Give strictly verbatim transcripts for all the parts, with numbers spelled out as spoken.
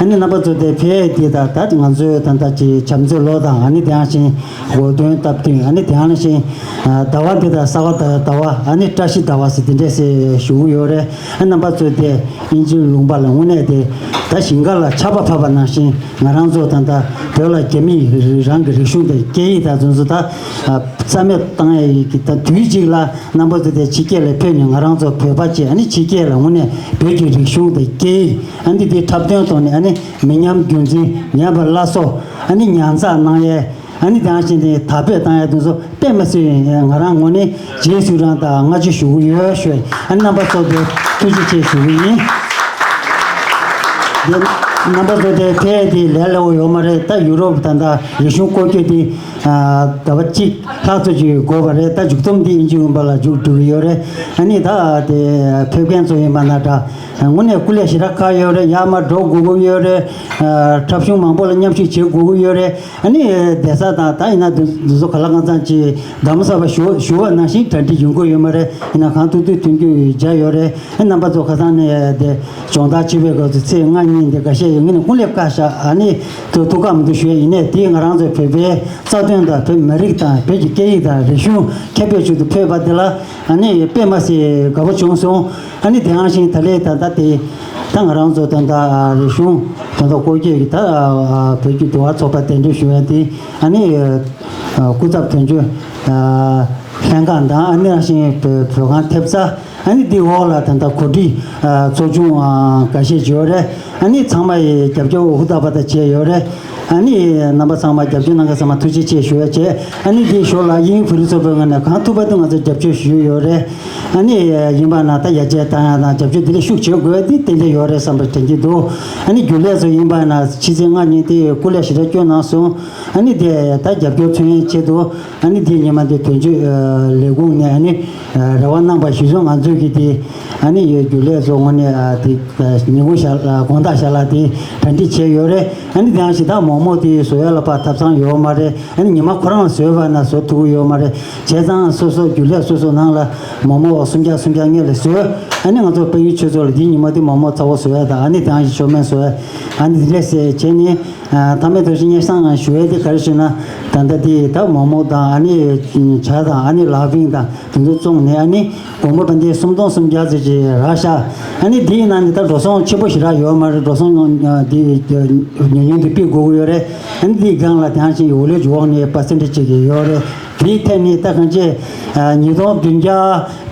ཨ་ནི་རྣམ་པ་ཚོ་དེ་ཕེབས་དེ་དང་ད་ང་ཚོའི་ད་ལྟ་ཅིག་བྱམས་བརྩེ་ལོ་དང་ཨ་ནི་དེ་ཡང་ཞིང་གོ་སྟོན་སྟབས་བསྟུན་ཨ་ནི་དེ་ཡང་ཞིང་ཟླ་བ་འདི་དང་གསར་པ་ཟླ་བ་ཨ་ནི་བཀྲ་ཤིས་ཟླ་བ་ཟེར་དེ་འདྲས་ཞེས་ཞུ་གི་ཡོད་རེད། ཨ་རྣམ་པ་ཚོ་དེ་དབྱིན་ཇིའི་ལུང་པ་ལ་དངོས་གནས་དེ་ད་ཞིང་ཁ་ལ་ཆར་པ་བབས་པ་ནང་བཞིན་ང་རང་ཚོ་ད་ལྟ་བོད་ལ་རྒྱ་མིས་རང་གི་རིག་གཞུང་དང་སྐད་ཡིག་དང་དེ་ཚོ་ད་རྩ་མེད་བཏང་ཡ་ཡིན་གི་ད་དུས་གཅིག་ལ་རྣམ་པ་ཚོ་དེ་ཕྱི་རྒྱལ་ལ་ཕེབས་ནས་ང་རང་ཚོ་བོད་པ་བཅས་ཨ་ནི་ཕྱི་རྒྱལ་ལ་དངོས་གནས་བོད་ཀྱི་རིག་གཞུང་དང་སྐད་ཡིག་ཨ་ནི་དེ་འཁྲབ་སྟོན་ཐོག་ནས་ཨ་ནི་མི་ཉམས་རྒྱུན་འཛིན་ཉམས་པ་སླར་གསོ་ཨ་ནི་ཉར་ཚགས་གནང་ཡས་ཨ་ནི་དེ་ཡང་ཞིང་དེ་དར་སྤེལ་བཏང་ཡས་དེ་ཚོ་དཔེ་མི་སྲིད་ང་རང་ངོས་ནས་རྗེས་སུ་རང་དང་སྔ་ཕྱི་ཞུ་གི་ཡོད་ཞུ་ཨ་ནི་རྣམ་པ་ཚོ་དེ་ཐུགས་རྗེ་ཆེ་ཞུ་གི་ཡིན། དེ་རྣམ་པ་ཚོ་དེ་ཕེབས་དེ་ལས་སླ་བོ་ཡོད་མ་རེད། ད་ཡུ་རོབ་ད་ལྟ་རིག་གཞུང་སྐོར་སྐྱོད་དེ་ཟླ་བ་གཅིག་ལྷག་ཙམ་ཅིག་འགོར་བ་རེད། ད་མཇུག་སྡོམ་འདི་དབྱིན་ཇི་ཝུན་པ་ལ་མཇུག་སྒྲིལ་གྱི་ཡོད་རེད། ཨ་ནི་ད་དེ་ཕེབས་མཁན་ཚོ་ཡིན་པ་ན་འདྲ་དངོས་གནས་སྐུ་ལས་ཞེ་དྲག་ཁག་ཡོད་རེད། ཡར་མར་འགྲོ་དགོས་ཀྱི་ཡོད་རེད། འཁྲབ་གཞུང་མང་པོ་ལ་མཉམ་ཞུགས་བྱེད་དགོས་ཀྱི་ཡོད་རེད། ཨ་ནི་བསྡད་ས་དང་ད་ཡིན་ན་འདི་འདི་ཚོ་ག་ལ་གང་འཚམ་ཅིག་གདམ་ས་བ་ཞུ་ཞུ་བ་ནང་བཞིན་གྲ་སྒྲིག་ཡོང་གི་ཡོད་མ་རེད། ཡིན་ན་གང་ཐུབ་ཐུབ་མཐུན་འགྱུར་བྱས་ཡོད་རེད། ཨ་རྣམ་པ་ཚོ་ཁ་སང་ནས་དེ་སྦྱོང་བརྡར་བྱེད་པའི་སྐབས་སུ་ཚེས་ལྔ་ཉིན་དེ་འགའ་ཤས་ཡོད་ངེས་ནས་ཀུན་ལས་བཀའ་ཤག་ཨ་ནི་ཐུགས་ཐུགས་ཁག་མི་འདུག་ཞུ་ཡས་ཡིན་ནས་དེ་ང་རང་ཚོའི་བོད་པའི་རྩ་དོན་དང་བོད་མི་རིགས་དང་བོད་ཀྱི་སྐད་ཡིག་དང་རིག་གཞུང་ཁྱབ་སྤེལ་ཆེད་དུ་ཕེབས་པ་དེ་ལ་ཨ་ནི་དཔེ་མ་སྲིད་དགའ་པོ་བྱུང་སོང་། ཨ་ནི་དེ་ཡང་ཞིང་ད་ལས་ད་ལྟ་དེ་ད་ང་རང་ཚོ་ད་ལྟ་རིག་གཞུང་ད་ལྟ་སྐོར་སྐྱོད་ཀྱི་ད་བོད་ཀྱི་འདུལ་བ་ཚོགས་པ་གདན་འདྲེན་ཞུ་ཡས་དེ་ཨ་ནི་སྐུ་ཚབ་དོན་གཅོད་ལྷན་ཁང་དང་ཨ་ནི་ཡང་ཞིང་བོད་ཁང་ཐེབས་རྩ་ཨ་ནི་འདི་འོག་ལ་ད་ལྟ་གོ་སྒྲིག་ཚོགས་ཆུང་འགའ་ཤས་ཡོད་རེད། ཨ་ནི་ཚང་མ་ཡི་རྒྱབ་སྐྱོར་ཧུར་ཐག་པ་དང་བྱས་ཡོད་རེད། ཨ་ནི་རྣམ་པ་ཚང་མ་རྒྱབ་སྐྱོར་གནང་མཁན་ཚང་མ་ཐུགས་རྗེ་ཆེ་ཞུ་ཡ་བྱས། ཨ་ནི་འདིའི་ཞོར་ལ་དབྱིན་བོད་རིགས་ཚོགས་པའི་ངོས་ནས་གང་ཐུབ་པ་དུ་ང་ཚོ་རྒྱབ་སྐྱོར་ཞུས་ཡོད་རེད། ཨ་ནི་ཡིན་པ་ན་ད་ཡར་རྒྱས་བཏང་ཡ་དང་རྒྱབ་སྐྱོར་འདི་ལས་ཤུགས་ཆེ་དགོས་འདི་ཏན་ཏན་ཡོད་རེད་བསམ་པ་དྲན་གྱི་འདུག་ཨ་ནི་རྒྱུན་ལས་ཚོ་ཡིན་པ་ན་ཕྱི་ཚེས་ལྔ་ཉིན་དེ་སྐུ་ལས་ཞེ་དྲག་བསྐྱོན་གནང་སོང་། ཨ་ནི་དེ་ད་རྒྱབ་སྐྱོར་མཚོན་ཡའི་ཆེད་དུ་ཨ་ནི་དེ་ཉི་མ་དེ་དོན་གཅོད་ལས་ཁུངས་ནས་ཨ་ནི་རེ་བ་གནང་པ་གཞིར་བཟུང་ང་ཚོས་ཀྱི་དེ་ཨ་ནི་ཡོད་རྒྱུ་ལས་བཟོ་ངོ་ནས་ཨ་དེ་ཉིན་གུང་ཞག་དགོང་དག་ཞག་ལ་དེ་གྲ་སྒྲིག་བྱས་ཡོད་རེད། ཨ་ནི་དེ་ཡང་ཞིག་ད་མོག་མོག་དེ་བཟོ་ཡ་ལ་ཕར་ཐབ་ཚང་ཡོད་མ་རེད། ཨ་ནི་ཉི་མ་ཁོ་རང་བཟོས་པ་ན་བཟོ་ཐུབ་ཀྱི་ཡོད་མ་རེད། བྱས་ཙང་སོ་སོ་རྒྱུ་ལས་སོ་སོ་ནང་ལ་མོག་མོག་སུམ་བརྒྱ་སུམ་བརྒྱ་ངེས་ལ་བཟོས། ཨ་ནི་ང་ཚོ་དཔལ་ཡུལ་ཆོས་ཚོགས་ལ་དེ་ཉི་མ་དེ་མོག་མོག་ཚ་བོ་བཟོ་ཡ་དང་ཨ་ནི་དེ་ཡང་ཞིག་ཤོག་སྨན་བཟོ་ཡ་ཨ་ནི་དེ་འདྲས་བྱས་ནས། ཨ་མཐའ་མའི་ཐོག་ཞིག་སྙན་སེང་ཞུ་ཡས་དེ་ག་རེ་ཞུ་ན། ད་ལྟ་དེ་ད་མོག་མོག་དང་ཨ་ནི་ཇ་དང་ཨ་ནི་ལག་པིང་དང་དེ་ཚོ་བཙོངས་ནས་ཨ་ནི་དགོང་མོ་བ་འདི་སུམ་སྟོང་སུམ་བརྒྱ་ཙམ་ཅིག་རག་ཤག་ཨ་ནི་དེའི་ནང་ནས་ད་འགྲོ་སོང་ཆེ་པོ་ཞེ་དྲག་ཡོད་མ་རེད། འགྲོ་སོང་ཨ་དེ་ཉུང་ཉུང་དེ་ཕུད་དགོས་ཀྱི་ཡོད་རེད། ཨ་ནི་དེའི་སྒང་ལ་དེ་ཡང་ཅིག་འོག་ལས་འཇུག་འོག་ནས་པར་སེན་ཊེཇ་ཅིག་ཡོད་རེད། དེའི་ཐད་ནས་ད་གང་ཅི་ཉིས་སྟོང་བདུན་བརྒྱ་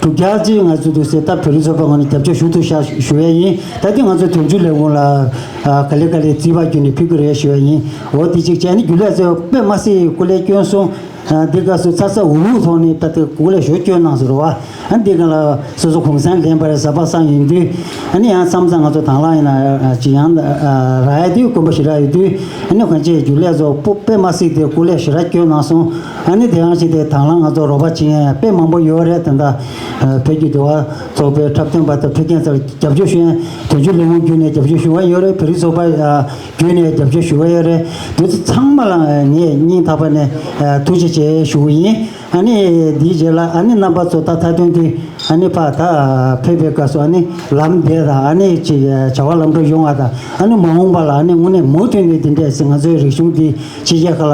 དྲུག་བརྒྱ་ཅིག་ང་ཚོ་འདུག་ཟེར་ད་བོད་རིགས་ཚོགས་པ་ངོས་ནས་རྒྱབ་སྐྱོར་ཞུ་ཐུབ་ཤག་ཞུ་ཡས་ཡིན། ད་དེ་ང་ཚོ་དོན་གཅོད་ལས་ཁུངས་ལ་ག་ལེ་ག་ལེ་རྩིས་པ་བརྒྱུད་ནས་ཕུལ་གི་རེད་ཞུ་ཡས་ཡིན། འོ་དེ་གཅིག་བྱས་ནས་རྒྱུན་ལས་ཚོས་དཔེ་མ་སྲིད་སྐུ་ལས་བསྐྱོན་སོང་། འདི་སྐབས་སུ་ཚ་ཚ་འུར་འུར་ཐོག་ནས་ད་ལྟ་སྐུ་ལས་ཞོར་བསྐྱོན་གནང་ཟེར་བ། འདི་ག་ལ་སོ་སོ་གུང་སེང་ལེན་པར་ཟབ་པ་བསམ་ཡིན་དུས། ཨ་ནི་ཡང་མཚམས་མཚམས་ང་ཚོ་དང་བླངས་ཡིན་ན་ཅི་ཡང་རག་ཡ་དུས་དཀོན་པོ་ཞེ་དྲག་ཡོད་དུས། ཨ་ནི་གང་ཅི་རྒྱུན་ལས་ཚོ་དཔེ་མ་སྲིད་དེ་སྐུ་ལས་ཞེ་དྲག་བསྐྱོན་གནང་སོང་། ཨ་ནི་དེ་ཡང་ཞིག་དེ་དང་བླངས་ང་ཚོ་རོགས་པ་བྱེད་མཁན་དཔེ་མང་པོ་ཡོད་རེད། ད་ལྟ་བོད་ཀྱི་འདུལ་བ་ཚོགས་པའི་འཁྲབ་སྟོན་པ་དང་ཕེབས་མཁན་ཚོར་རྒྱབ་སྐྱོར་ཞུ་མཁན་དོན་གཅོད་ལས་ཁུངས་བརྒྱུད་ནས་རྒྱབ་སྐྱོར་ཞུ་བ་ཡོད་རེད། བོད་རིགས་ཚོགས་པ་བརྒྱུད་ནས་རྒྱབ་སྐྱོར་ཞུ་བ་ཡོད་རེད། དེ་ཚོ་ཚང་མ་ལ་ངས་སྙིང་ཐག་པ་ནས་ཐུགས་རྗེ་ཆེ་ཞུ་གི་ཡིན། ཨ་ནི་དེའི་རྗེས་ལ་ཨ་ནི་རྣམ་པ་ཚོ་ད་མཐའ་དོན་དེ་ཨ་ནི་ཕ་ད་ཕེབས་པའི་སྐབས་སུ་ཨ་ནི་ལམ་བདེ་དང་ཨ་ནི་ཅིག་བྱ་བ་ལམ་འགྲོ་ཡོང་བ་དང་ཨ་ནི་མ་འོངས་པ་ལ་ཨ་ནི་དངོས་གནས་མུ་མཐུད་ནས་འདི་འདྲས་སེ་ང་ཚོའི་རིག་གཞུང་འདི་ཕྱི་རྒྱལ་ཁག་ལ་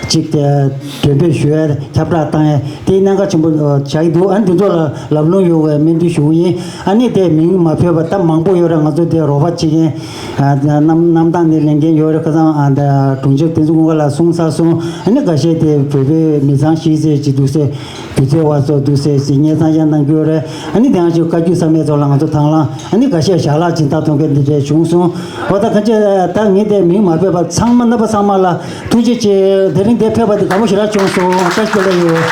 ཅིག་འགྲེམས་སྤེལ་ཞུ་ཡ་ཁྱབ་བསྒྲགས་བཏང་ཡ་དེ་གནད་འགག་ཆེན་པོ་ཆགས་ཀྱི་འདུག་ཨ་ནི་འདི་ཚོ་ལ་ལམ་ལྷོང་ཡོང་བའི་སྨོན་འདུན་ཞུ་གི་ཡིན། ཨ་ནི་དེ་མིང་མ་བོས་པ་ད་མང་པོ་ཡོད་རེད། ང་ཚོ་དེ་རོགས་པ་བྱེད་མཁན་རྣམ་རྣམ་དག་ནས་ལེན་མཁན་ཡོད་རེད། ཁ་སང་ཨ་ད་དྲུང་ཆེ་བསྟན་འཛིན་ཀུན་དགའ་ལགས་གསུངས་ཚར་སོང་། ཨ་ནི་འགའ་ཤས་དེ་བོད་པའི་མི་ཚང་ཞིག་ཟེར་གྱི་འདུག་ཟེར། སྒྱུ་རྩལ་བ་ཚོ་འདུག་ཟེར་ཟེར་སྙན་སེང་ཡང་གནང་གི་ཡོད་རེད། ཨ་ནི་དེ་ཡང་ཞིག་བཀའ་བརྒྱུད་བསམ་ཡས་ཚོ་ལ་ང་ཚོ་དང་བླངས་ཨ་ནི་འགའ་ཤས་ཞལ་ལག་སྦྱིན་བདག་གཏོང་མཁན་འདི་འདྲས་བྱུང་སོང་། འོ་ད་ཁ་ཆེ་ད་ངས་དེ་མིང་མ་བོས་པ་ཚང་མ་རྣམ་པ་ཚང་མ་ལ་ཐུགས་རྗེ་ཆེ། དེ་རིང་འདིར་ཕེབས་པ་འདི་དགའ་པོ་ཞེ་དྲག་བྱུང་སོང་། བཀྲ་ཤིས་བདེ་ལེགས་ཡོད།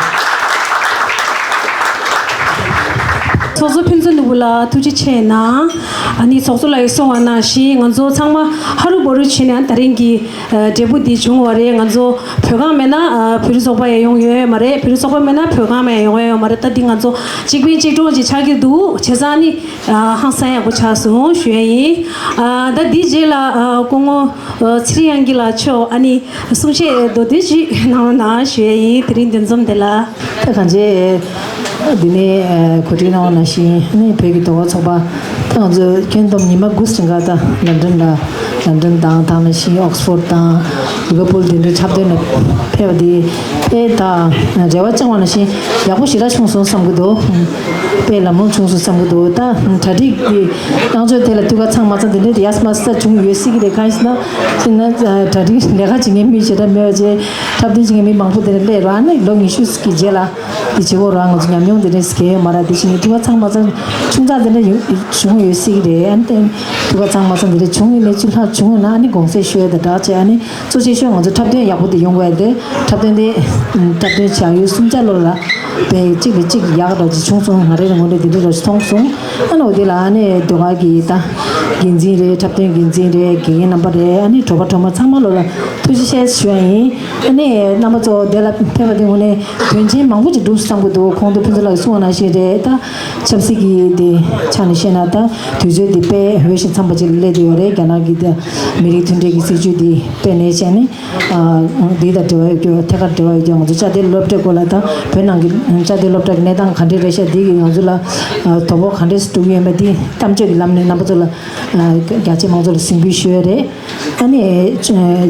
ཚོགས་གཙོ་ཕུན་ཚོགས་ནོར་བུ་ལགས་ཐུགས་རྗེ་ཆེ་གནང་། ཨ་ནི་ཚོགས་གཙོ་ལགས་ཀྱིས་གསུངས་པ་ནང་བཞིན་ང་ཚོ་ཚང་མ་ཧ་རུ་བ་རུ་བྱས་ནས་ད་རིང་གི་འབྲས་བུ་འདི་བྱུང་བ་རེད། ང་ཚོ་བོད་ཁང་མེད་ན་བོད་རིགས་ཚོགས་པ་ཡང་ཡོང་ཡོད་མ་རེད། བོད་རིགས་ཚོགས་པ་མེད་ན་བོད་ཁང་མ་ཡང་ཡོང་ཡོད་མ་རེད། ད་འདི་ང་ཚོ་གཅིག་ཕན་གཅིག་གྲོགས་ཅིག་ཆགས་ཀྱི་འདུག་བྱས་ཙང་ནི་ཧང་སང་ཡག་པོ་ཆགས་སོང་ཞུ་ཡ་ཡིན། ད་འདི་རྗེས་ལ་སྐུ་ངོ་ཚེ་རིང་དབྱངས་སྐྱིད་ལགས་མཆོག་ཨ་ནི་གསུང་བཤད་མདོར་བསྡུས་ཅིག་གནང་རོགས་གནང་ཞུ་ཡ་ཡིན། དེ་རིང་འདི་འཛོམས་དེ་ལ། ད་གང་ཅི། འདི་ནས་གོ་སྒྲིག་གནང་བ་ནང་བཞིན་ནི་བོད་ཀྱི་འདུལ་བ་ཚོགས་པ་ད་ང་ཚོ་ཁྱོན་བསྡོམས་ཉི་མ་དགུ་ཙམ་ག་ད་ལན་ཀྲན་ལ་ ལན་ཌོན་དང་དེ་ནང་བཞིན་ཨོག་སི་ཕོར་དང་སིང་ག་པུར་དེ་འདྲའི་འཁྲབ་སྟོན་ལ་ཕེབས་པ་དེ་དཔེ་ད་རེ་བ་བཅངས་པ་ནང་བཞིན་ཡག་པོ་ཞེ་དྲག་བྱུང་སོང་བསམ་གྱི་འདུག་དཔེ་ལམ་ལྷོང་བྱུང་སོང་བསམ་གྱི་འདུག་ད་གྲ་སྒྲིག་གི་བསྐྱངས་ཚོད་དེ་ལ་ཐུགས་ཁག་ཚང་མ་ཚང་དེ་འདྲའི་ཡས་མ་ས་བྱུང་ཡོད་སྲིད་ཀྱི་རེད། གང་ཡིན་ཟེར་ན་ཅི་ན་གྲ་སྒྲིག་ལས་ཀ་བྱེད་མཁན་མི་ཞེ་དྲག་མེད་པ་བྱས། འཁྲབ་སྟོན་བྱེད་མཁན་མི་མང་པོ་དེ་འདྲ་སླེབས་ར། ཨ་ནི་ལོ་ཉི་ཤུ་གི་རྗེས་ལ་དེ་བྱེད་དགོས་ར། ང་ཚོ་ཉམས་མྱོང་དེ་འདྲ་སྐྱེ་ཡོད་མ་ར། དེ་བཞིན་ཐུགས་ཁག་ཚང་མ་ཚང་ཆུང་ཙག་དེ་འདྲ་ཡོད་བྱུང་ཡོད་སྲིད་ཀྱི་རེད། ཨ་ནི་ཐུགས་ཁག་ཚང་མ་ཚང་དེ་འདྲ་བྱུང་ཡིན་ནའི་ཅི་ལྷག་བྱུང་ཡོད་ན་ཨ་ནི་དགོངས་སེལ་ཞུ་ཡ་དང་སྦྲགས་བྱས། ཨ་ནི་གཙོ་ཆེ་ཤོས་ང་ཚོ་འཁྲབ་སྟོན་ཡག་པོ་དེ་ཡོང་དགོས་ཡ་དེ། འཁྲབ་སྟོན་དེ་འཁྲབ་སྟོན་བྱ་ཡུལ་གསུམ་ཆ་ལོ་ལ་དཔེ་གཅིག་ལས་གཅིག་ཡག་འདྲ་ཅིག་བྱུང་སོང་། ང་རེ་རེ་ངོ་རེ་དེ་འདྲ་འདྲ་ཅིག་མཐོང་སོང་། ཨ་ནི་འོ་དེ་ལ་ཨ་ནི་ཟློས་གར་གྱི་ད་འགན་འཛིན་རེད། འཁྲབ་སྟོན་འགན་འཛིན་རེད། དགེ་རྒན་རྣམ་པ་རེད། ཨ་ནི་གྲོགས་པོ་གྲོགས་མོ་ཚང་མ་ལོ་ལ་ཐུགས་རྗེ་ཆེ་ཞུ་ཡ་ཡིན། ཨ་ནི་རྣམ་པ་ཚོ་དེ་ལ་ཕེབས་པ་དེ་དངོས་གནས་དོན་ཆེན་མང་པོ་ཅིག་འགྲུབ་བསམ་གྱི་འདུག་ཁོང་དུ་ཕུན་ཚོགས་ལགས་ཀྱིས་གསུངས་པ་ནང་བཞིན་རེད། ད་ཆབ་སྲིད་ཀྱི་དེ་ཆ་ནས་བཤད་ན་ད་དུས་ཚོད་དེ་དཔེ་འོས་ཤིང་འཚམས་པ་ཅིག་ལ་སླེབས་བསྡད་ཡོད་རེད། རྒྱ་ནག་གི་ད་མི་རིགས་མཐུན་སྒྲིལ་གྱི་སྲིད་ཇུས་དེ་དཔེ་ནས་བྱས་ནས་འདི་དང་འབྲེལ་བ་ཡོད་རྒྱུ། ཐད་ཀར་འབྲེལ་བ་ཡོད་རྒྱུ། ང་ཚོ་ཅ་དེ་སློབ་གྲྭའི་སྐོར་ལ་ད་བོད་ནང་གི་ཅ་དེ་སློབ་གྲྭ་གི་གནས་སྟངས་ག་འདྲ་རེད་ཤག་འདི་གིས་ང་ཚོ་ལ་དོ་ཕོག་ག་འདྲས་སུ་འགྲོ་གི་ཡོད་མེད་འདི་གཏམ་བརྗོད་ཀྱི་ལམ་ནས་རྣམ་པ་ཚོ་ལ་རྒྱ་ཆེ་མང་ཚོགས་ལ་གསུང་འབུལ་ཞུས་ཡོད་རེད། ཨ་ནི་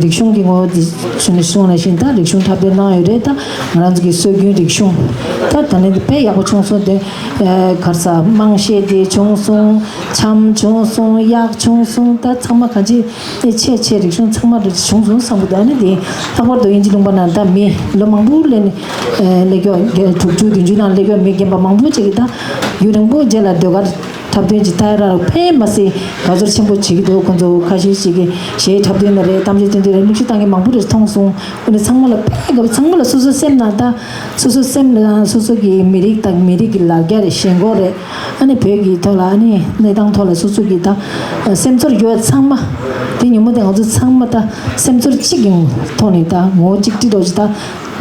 རིག་གཞུང་གི་ངོ་བོ་འདི་ཞུ་ནས་གསུངས་ནང་བཞིན་ད་རིག་གཞུང་འཁྲབ་སྟོན་གནང་ཡོད་རེད། ད་ང་རང་ཚོ་གི་སྲོལ་རྒྱུན་རིག་གཞུང་ད་ད་ནི་དཔེ་ཡག་པོ་བྱུང་སོང་། དེ་ག་རེ་ཟ་དམངས་གཞས་དེ་བྱུང་སོང་། འཆམ་བྱུང་སོང་། གཡག་བྱུང་སོང་། ད་ཚང་མ་གང་ཅི་དེ་ཆེ་ཆེ་རིག་གཞུང་ཚང་མ་རེ་བྱུང་སོང་བསམ་གི་འདུག་ཨ་ནི་དེ་ལྷག་པར་དུ་དབྱིན་ཇི་ལུང་པ་ནང་ད་མི་ལོ་མང་པོ་སླེབས་ནས་སླེབས་ཀྱོག་དྲུག་ཅུ་བདུན་ཅུ་ནང་སླེབས་ཀྱོག་མི་རྒན་པ་མང་པོ་ཅིག་གིས་ད་ཡུན་རིང་པོ་རྗེས་ལ་ཟློས་གར་འཁྲབ་སྟོན་ཅིག་ལྟ་ཡ་རག་ལ་དཔེ་མ་སྲིད་དགའ་ཚོར་ཆེན་པོ་བྱེད་ཀྱི་འདུག་ཁོང་ཚོ་ཁ་ཤས་ཤིག་གིས་གཞས་འཁྲབ་སྟོན་ལ་རེད། གཏམ་བཤད་སྟོན་སྟོན་རེད། མིག་ཆུ་བཏང་མཁན་མང་པོ་རེ་མཐོང་སོང་། འོ་ན་ཚང་མ་ལ་དཔེ་དགའ་པོ། ཚང་མ་ལ་སོ་སོ་སེམས་ནང་ད་སོ་སོ་སེམས་ནང་སོ་སོ་གི་མི་རིགས་དང་མི་རིགས་ཀྱི་ལ་རྒྱ་རེད། ཞེན་ཁོག་རེད། ཨ་ནི་བོད་ཀྱི་ཐོག་ལ་ཨ་ནི་གནས་སྟངས་ཐོག་ལ་སོ་སོ་གི་ད་སེམས་ཚོར་ཡོད་ཚང་མ་དེ་ཉིན་མོ་དེ་ང་ཚོ་ཚང་མ་ད་སེམས་ཚོར་གཅིག་གི་ཐོག་ནས་ད་ངོ་བོ་གཅིག་སྒྲིལ་འགྲོ་ཅིག་ད་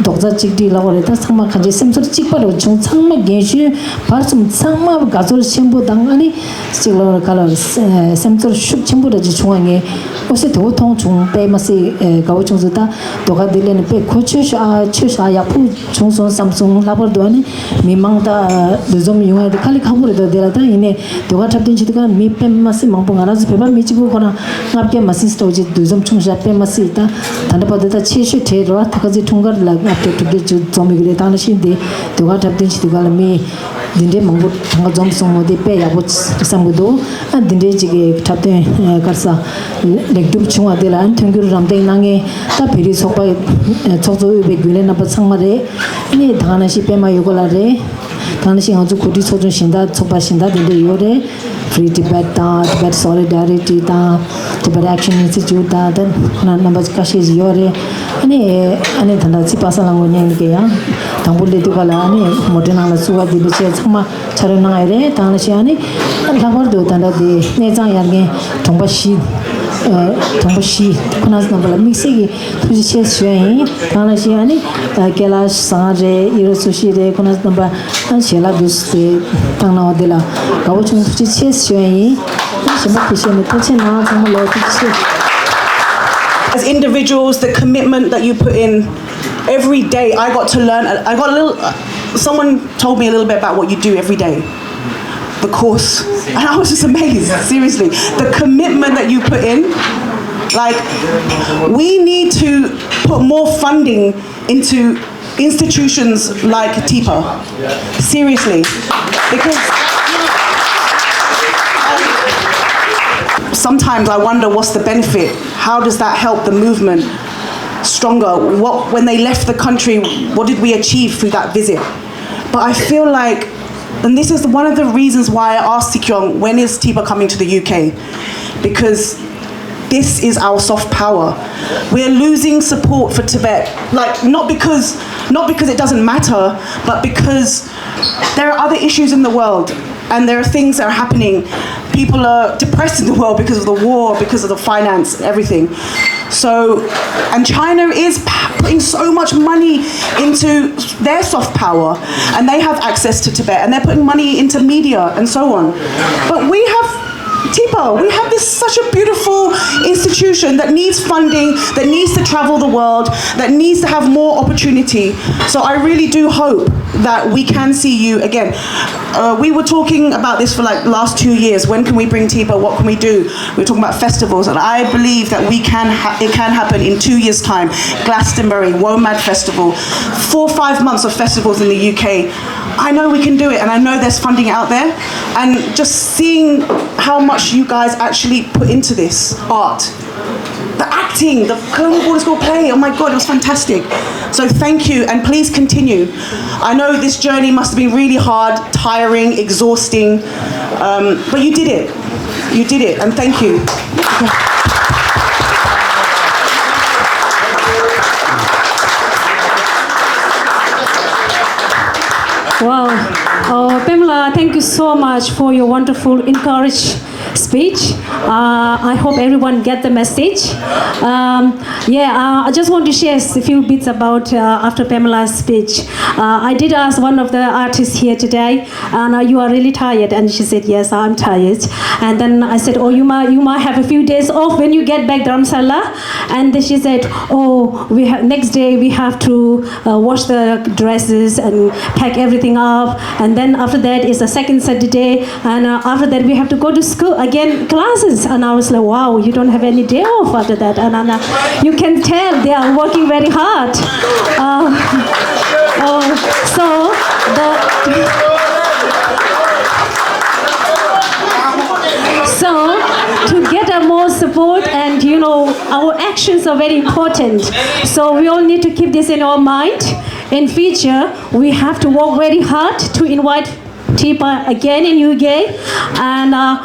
རྡོག་རྩ་གཅིག་སྒྲིལ་ལབ་དགོས་རེད། ད་ཚང་མ་གང་ཅི་སེམས་ཚོར་གཅིག་པ་རེད་བྱུང་། ཚང་མ་རྒན་གཞོན་བར་གསུམ་ཚང་མ་དགའ་ཚོར་ཆེན་པོ་དང་ཨ་ནི་གཅིག་ལ་ག་ལ་སེམས་ཚོར་ཤུགས་ཆེན་པོ་རེ་ཅིག་བྱུང་བ་ངས་འོ་སེ་དེ་བོ་མཐོང་བྱུང་། དཔེ་མ་སྲིད་དགའ་བོ་བྱུང་སོང་། ད་ཟློས་གར་འདི་ལས་ནས་དཔེ་གོ་ཆོད་ཤག་ཨ་ཆོད་ཤག་ཡག་པོ་བྱུང་སོང་བསམ་སོང་། ལྷག་པར་དུ་ཨ་ནི་མི་མང་ད་འདུ་འཛོམས་ཡོང་ཡ་དེ་དཀའ་ལས་ཁག་པོ་རེད་འདུག་དེ་ལ་ད་ཡིན་ནའི་ཟློས་གར་འཁྲབ་སྟོན་བྱེད་དུས་ཀ་མི་དཔེ་མ་སྲིད་མང་པོ། ང་རང་ཚོ་བོད་པ་མི་གཅིག་པུ་ཁོ་རང་ལྔ་བརྒྱ་མ་ཟིན་སྟོག་ཅིག་འདུ་འཛོམས་བྱུང་ཤག་དཔེ་མ་སྲིད་ད་ད་ལྟ་བར་དུ་ད་ཆེ་ཤོས་གྲས་རེད་བ། ད་ཁ་ཚིག་འཁྲུངས་སྐར་ལ་ལྔ་བརྒྱ་དྲུག་བརྒྱ་ཅིག་འཛོམས་ཡོད་ཀྱི་རེད། ད་ནང་བཞིན་དེ་ཟློས་གར་འཁྲབ་སྟོན་བྱེད་དུས་ཀ་ལ་མི་འདི་འདྲའི་མང་པོ་གྲངས་ཀ་འཛོམས་སོང་བ་དེ་དཔེ་ཡག་པོ་བསམ་གྱི་འདུག་ཨ་འདི་འདྲའི་ཅིག་གི་འཁྲབ་སྟོན་ག་རེ་ཟ་ལེགས་གྲུབ་བྱུང་བ་དེ་ལ་མཐུན་འགྱུར་རམ་འདེགས་གནང་མཁན་ད་བོད་རིགས་ཚོགས་པ་ཚོགས་གཙོ་དབུས་པའི་རྒྱུན་ལས་རྣམ་པ་ཚང་མ་རེད། ཨ་ནི་ད་ག་ནང་བཞིན་པད་མ་ཡོད་གོ་ལ་རེད། ད་ག་ནང་བཞིན་ང་ཚོ་གོ་སྒྲིག་ཚོགས་ཆུང་གཞན་དག་ཚོགས་པ་གཞན་དག་དེ་འདྲ་ཡོད་རེད། Free Tibet དང་Tibet Solidarity དང་Tibet Action Institute དང་ད་ཁོ་ན་རྣམ་པ་ཁ་ཤས་ཤིག་ཡོད་རེད། ཨ་ནི་ཨ་ནི་ད་ལྟ་ཚིག་པ་ས་ལ་ངོ་ཉན་གི་ཡང་དང་པོ་སླེབས་དུས་ག་ལ་ཨ་ནི་མོ་ཊའི་ནང་ལ་བཙུགས་པ་དེ་འདྲ་བྱས་ཚང་མ་ཕྱག་རོགས་གནང་ཡ་རེད། ད་ག་ནང་བཞིན་ཨ་ནི་ལྷག་པར་དུ་ད་ལྟ་དེ་གནས་ཚང་གཡར་མཁན་གྲོང་པ་བཞི་གྲོང་པ་བཞི་ཁོ་ན་རྣམ་པ་ལ་དམིགས་བསལ་གྱི་ཐུགས་རྗེ་ཆེ་ཞུ་ཡ་ཡིན། ད་ག་ནང་བཞིན་ཨ་ནི་ཀེ་ལ་ཤ་བཟང་རེད། ཨི་རོ་སུ་ཤི་རེད། ཁོ་ན་རྣམ་པ་ཨ་ཞལ་ལག་འདུག་སེ་བཏང་གནང་བ་དེ་ལ་དགའ་བོ་བྱུང་། ཐུགས་རྗེ་ཆེ་ཞུ་ཡ་ཡིན། ཨ་གཞན་པ་དེ་བཤད་མེད། ཐུགས་རྗེ་གནང་། ཚང་མ་ལོ་ཐུགས་རྗེ་ཆེ། As individuals, the commitment that you put in every day, I got to learn. I got a little. Uh, someone told me a little bit about what you do every day. The course, and I was just amazed. Seriously, the commitment that you put in. Like, we need to put more funding into institutions like TIPA. Seriously. Because sometimes I wonder what's the benefit? How does that help the movement stronger? What, when they left the country, what did we achieve through that visit? But I feel like, and this is one of the reasons why I asked Sikyong, when is TIPA coming to the U K? Because this is our soft power. We're losing support for Tibet. Like, not because, not because it doesn't matter, but because there are other issues in the world, and there are things that are happening. People are depressed in the world because of the war, because of the finance and everything. So, and China is p- putting so much money into their soft power, and they have access to Tibet, and they're putting money into media and so on. But we have TIPA, we have this such a beautiful institution that needs funding, that needs to travel the world, that needs to have more opportunity. So I really do hope that we can see you again. Uh, we were talking about this for like last two years. When can we bring Tiba? What can we do? We were talking about festivals, and I believe that we can. Ha- it can happen in two years' time. Glastonbury, WOMAD Festival, four five months of festivals in the U K. I know we can do it, and I know there's funding out there. And just seeing how much you guys actually put into this art, the acting, the Kung Fu School play, oh my God, it was fantastic. So thank you, and please continue. I know this journey must have been really hard, tiring, exhausting, um, but you did it. You did it, and thank you. Wow. Oh, Pamela, thank you so much for your wonderful encourage speech. Uh, I hope everyone get the message. Um, yeah, uh, I just want to share a few bits about uh, after Pamela's speech. Uh, I did ask one of the artists here today, and uh, you are really tired, and she said, "Yes, I'm tired." And then I said, "Oh, you might you might have a few days off when you get back Dharamsala." And then she said, "Oh, we have next day we have to uh, wash the dresses and pack everything up. And then after that is the second Saturday. And uh, after that, we have to go to school again, classes." And I was like, "Wow, you don't have any day off after that." And, and uh, you can tell they are working very hard. Uh, uh, so the so to get a more support, and you know, our actions are very important. So we all need to keep this in our mind. In future, we have to work very hard to invite Tiba again in U K, and uh,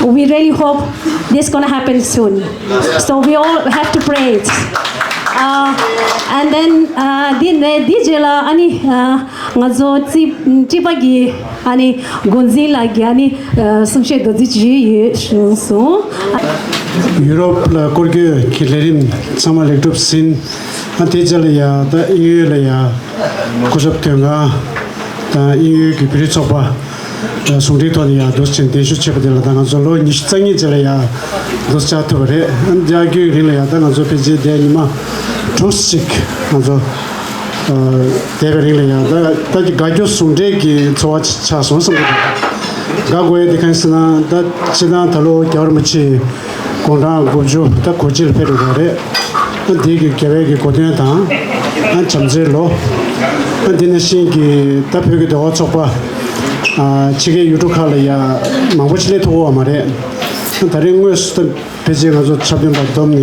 we really hope this gonna happen soon. So we all have to pray it. Uh, and then uh, the, the, the, uh, ani, uh, ང་ཚོ་ཅི་ཅི་པ་གི་ཨ་ནི་འགོ་འཛིན་ལགས་ཀྱི་ཨ་ནི་གསུང་བཤད་རྡོ་རྗེ་ཅིག་ཡོད་གསུངས་སོང་། ཡུ་རོབ་ལ་སྐོར་སྐྱོད་ཀྱི་ལས་རིམ་ཚང་མ་ལེགས་གྲུབ་ཟིན། ཨ་དེ་རྗེས་ལ་ཡ་ད་དབྱིན་ཡུལ་ལ་ཡ་སྐུ་ཚབ་དོན་ཁང་དང་དབྱིན་ཡུལ་གྱི་བོད་རིགས་ཚོགས་པ་ཟུང་འབྲེལ་ཐོག་ནས་ཡ་འདུག་ཅིང་གདན་ཞུ་བྱས་པ་དེ་ལ་ད་ང་ཚོ་ལོ་ཉི་ཤུ་རྩ་གཉིས་རྗེས་ལ་ཡ་འདུག་བཅར་ཐུབ་པ་རེད། ཨ་བཅར་རྒྱུའི་རིང་ལ་ཡ་ད་ང་ཚོ་ཕལ་ཆེར་དེ་ཉི་མ་དྲུག་ཅིག་ང་ཚོ། བསྡད་པའི་རིང་ལ་ཡང་ད་ད་ཀྱི་དགའ་སྐྱོ་ཟུང་འབྲེལ་གྱི་འཚོ་བ་ཆགས་སོང་བསམ་གྱི་འདུག་དགའ་དགོས་ཡ་དེ་གང་ཡིན་ཟེར་ན་ད་སྤྱིར་བཏང་ད་ལོ་རྒྱལ་བ་རིན་པོ་ཆེ་དགུང་གྲངས་དགུ་བཅུ་ད་གོ་གཅིག་ལ་ཕེབས་འགྲོ་གི་རེད། ཨ་འདི་གི་རྒྱལ་བའི་གི་གོ་སྟོན་དང་ཨ་བྱམས་བརྩེའི་ལོ། ཨ་འདི་ནང་བཞིན་གྱི་ད་བོད་ཀྱི་ཟློས་གར་ཚོགས་པ་ཨ་ཕྱི་རྒྱལ་ཡུལ་གྲུ་ཁག་ལ་ཡ་མང་པོ་ཅིག་སླེབས་ཐུབ་ཀྱི་ཡོད་མ་རེད། ཨ་ད་རེས་དངོས་སུ་ད། ཕལ་ཆེར་ང་ཚོ་འཁྲབ་སྟོན་པ་བསྡོམས་ནས་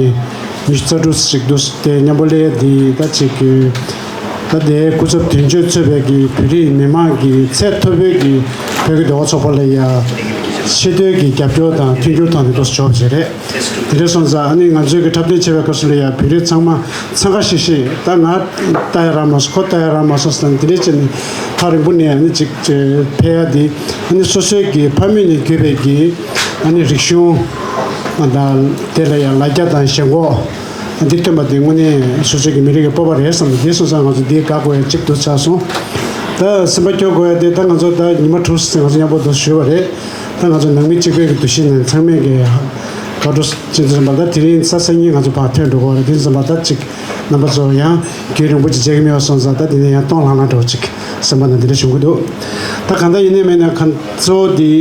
ཉི་ཤུ་རྩ་དྲུག་ཅིག་འདུག་དེ་མཉམ་པོ་སླེབས་ཡ་འདི་ད་ཅིག་གི་ད་དེའི་སྐུ་ཚབ་དོན་གཅོད་གཙོས་པའི་གི་བོད་རིགས་མི་མང་གི་ཚད་མཐོ་པོའི་གི་བོད་ཀྱི་ཟློས་གར་ཚོགས་པ་ལ་ཡ་ཆེ་མཐོའི་གི་རྒྱབ་སྐྱོར་དང་མཐུན་འགྱུར་དང་དེ་ཚོ་བྱས་པ་ཅིག་རེད། དེ་འདྲ་སོང་ཙང་ཨ་ནི་ང་ཚོའི་གི་འཁྲབ་སྟོན་བྱེད་པའི་སྐབས་སུ་ལ་ཡ་བོད་རིགས་ཚང་མ་འཚང་ཁ་ཤིག་ཤིག་ད་ང་ལྟ་ཡ་རག་མ་སོང་ཁོ་ལྟ་ཡ་རག་མ་སོང་ཟེར་ནས་དེ་འདྲ་བྱས་ནས་ཐག་རིང་པོ་ནས་ཨ་ནི་ཅིག་ཕེབས་ཡ་འདི་ཨ་ནི་སོ་སོའི་གི་ཕ་མེས་ནས་བརྒྱུད་པའི་གི་ཨ་ནི་རིག་གཞུང་དང་དེ་ལ་ཡང་ལ་རྒྱ་དང་ཞེན་ཁོག་འདི་སྟོན་པ་དེ་དངོས་གནས་སོ་སོའི་གི་མི་རིགས་ཀྱི་སྤོབས་པ་རེད་བསམ་ནས་དེ་སོང་ཙང་ང་ཚོ་འདི་དགའ་དགོས་ཡ་གཅིག་ཏུ་ཆགས་སོང་། ད་སེམས་པ་སྐྱོ་དགོས་ཡ་དེ་ད་ང་ཚོ་ད་ཉི་མ་དྲུག་ཙམ་ང་ཚོ་མཉམ་པོ་འདུག་ཞུས་པ་རེད། ད་ང་ཚོ་ནང་མི་གཅིག་པའི་གི་འདུ་ཤེས་ནས་ཚང་མས་གི་དགའ་སྤྲོ་ཅན་ཚོ་བསམ་པ་ད་དེ་རིང་གཟའ་སང་ཉིན་ང་ཚོ་ཕར་ཐོན་འགྲོ་དགོས་རེད། དེ་ཚོ་བསམ་པ་ད་གཅིག་རྣམ་པ་ཚོ་ཡང་རྒྱུན་རིང་པོ་ཅིག་མཇལ་གྱི་མེད་པ་སོང་ཙང་ད་དེ་ནས་ཡང་སྟོང་ལྷང་ལྷང་འདྲ་བོ་ཅིག་སེམས་པ་ནང་དེ་འདྲ་བྱུང་གི་འདུག་ད་གང་ལྟར་ཡིན་ནའི་མིན་ནའི་ཁོང་ཚོ་དེ་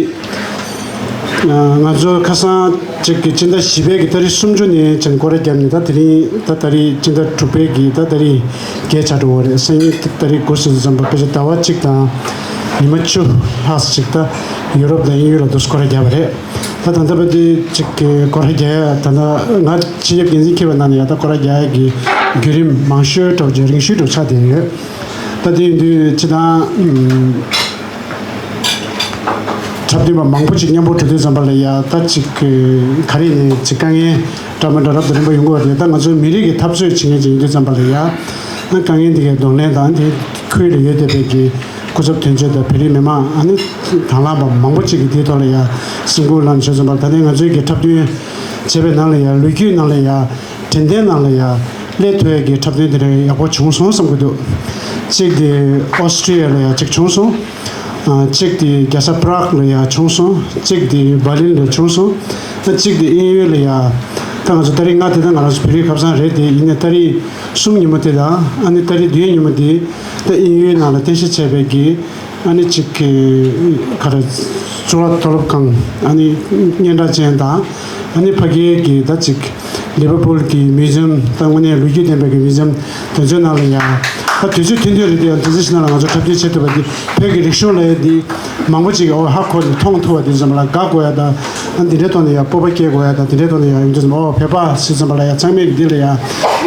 ང་ཚོ་ཁ་སང་ཅིག་གི་སྤྱི་ཟླ་བཞི་པའི་གི་ཏ་རིག་སུམ་ཅུ་ནས་ཅན་སྐོར་ར་བརྒྱབ་ནས་ད་དེ་རིང་ད་ཏ་རིག་སྤྱི་ཟླ་དྲུག་པའི་གི་ད་ཏ་རིག་བརྒྱད་ཆགས་འགྲོ་བ་རེད། སང་ཉིན་ཏ་རིག་དགུ་ཟིན་ཙམ་པ་ཕལ་ཆེར་ཟླ་བ་གཅིག་དང་ཉི་མ་བཅུ་ལྷག་ཅིག་ད་ཡུ་རོབ་དང་དབྱིན་ཡུལ་ལ་དུ་སྐོར་ར་བརྒྱབ་པ་རེད། ད་ད་ལྟ་བར་དུ་ཅིག་གི་སྐོར་ར་རྒྱག་ཡ་ད་ལྟ་ང་སྤྱི་ཁྱབ་འགན་འཛིན་འཁྱེར་བའི་ནང་ནས་ཡ་ད་སྐོར་ར་རྒྱག་ཡ་གི་བརྒྱུད་རིམ་མང་ཤོས་འགྲོ་རྒྱུ་རིང་ཤོས་འགྲོ་ཆགས་བསྡད་ཡོད། ད་དེ་ཡིན་དུས་སྤྱི་བཏང་འཁྲབ་སྟོན་པ་མང་པོ་ཅིག་མཉམ་པོ་འགྲོ་དུས་ཙམ་པ་ལ་ཡ་ད་ཅིག་ག་རེ་ནས་ཅིག་དཀའ་ངལ་འདྲ་མི་འདྲ་རབ་ཏུ་རིམ་པ་ཡོང་གི་ཡོད་རེད། ད་ང་ཚོའི་མི་རིགས་ཀྱི་འཐབ་རྩོད་བྱེད་མཁན་ཅིག་ཡིན་དུས་ཙམ་པ་ལ་ཡ་ད་དཀའ་ངལ་འདི་གའི་གདོང་ལེན་དང་དེ་ཁུལ་ལ་ཡོད་བསྡད་པའི་གི་སྐུ་ཚབ་དོན་གཅོད་དང་བོད་རིགས་མི་མང་ཨ་ནི་དང་བླངས་པ་མང་པོ་ཅིག་གིས་དེའི་ཐོག་ལ་ཡ་སེམས་ཁུར་བླངས་བྱས་ཙམ་པར་ད་ལྟའི་ང་ཚོའི་གི་འཁྲབ་སྟོན་བྱས་པའི་ནང་ལ་ཡ་ལོ་རྒྱུས་ནང་ལ་ཡ་དྲན་རྟེན་ནང་ལ་ཡ་སླེབས་ཐུབ་ཡ་གི་འཁྲབ་སྟོན་དེ་འདྲ་ཡག་པོ་བྱུང་སོང་བསམ་གི་འདུག་གཅིག་དེ་ཨོ་སི་ཀྲི་ཡ་ལ་ཡ་གཅིག་བྱུང་སོང་། གཅིག་དེ་རྒྱལ་ས་པ་རག་ལ་ཡ་བྱུང་སོང་། གཅིག་དེ་བྷར་ལིན་ལ་བྱུང་སོང་། གཅིག་དེ་དབྱིན་ཡུལ་ལ་ཡ་ད་ ང་ཚོ་ཏ་རིག་ལྔ་དེ་ད་ང་རང་ཚོ་བོད་རིགས་ཁ་སང་རེད་དེ། ཡིན་ནའི་ཏ་རིག་གསུམ་ཉིན་མོ་དེ་དང་ཨ་ནི་ཏ་རིག་བདུན་ཉིན་མོ་དེ་ད་དབྱིན་ཡུལ་ནང་ལ་རྟེན་གཞི་བྱས་པའི་གི་ཨ་ནི་ཅིག་གི་ག་རེ་གཙུག་ལག་མཐོ་སློབ་ཁང་ཨ་ནི་སྙན་གྲགས་ཅན་དང་ཨ་ནི་ཕ་གིའི་གི་ད་ཅིག་ལི་ཝར་པུལ་གི་མིའུ་ཛིམ་ད་དངོས་གནས་ལོ་རྒྱུས་ལྡན་པའི་གི་མིའུ་ཛིམ་དེ་ཚོའི་ནང་ལ་ཡང་ད་དུས་ཚོད་ཐུང་ཐུང་རེད་དེ་ཡང་དེ་ཚོའི་ནང་ལ་ང་ཚོ་འཁྲབ་སྟོན་བྱེད་ཐུབ་པ་དེ་བོད་ཀྱི་རིག་གཞུང་ལབ་ཡ་དེ། མང་པོ་ཅིག་གིས་ཨོ་ཧ་གོ་ནས་མཐོང་ཐུབ་པ་དེ་ཙམ་ལ་དགའ་དགོས་ཡ་དང་། ཨ་འདི་འདྲའི་ཐོག་ནས་ཡང་སྤོབས་པ་སྐྱེ་དགོས་ཡ་དང་། འདི་འདྲའི་ཐོག་ནས་ཡང་ཡོང་དུས་ཙམ་ཨོ་བོད་པ་ཟེར་ཙམ་པ་ལ་ཡང་ཚང་མས་ཀྱི་འདི་ལ་ཡང་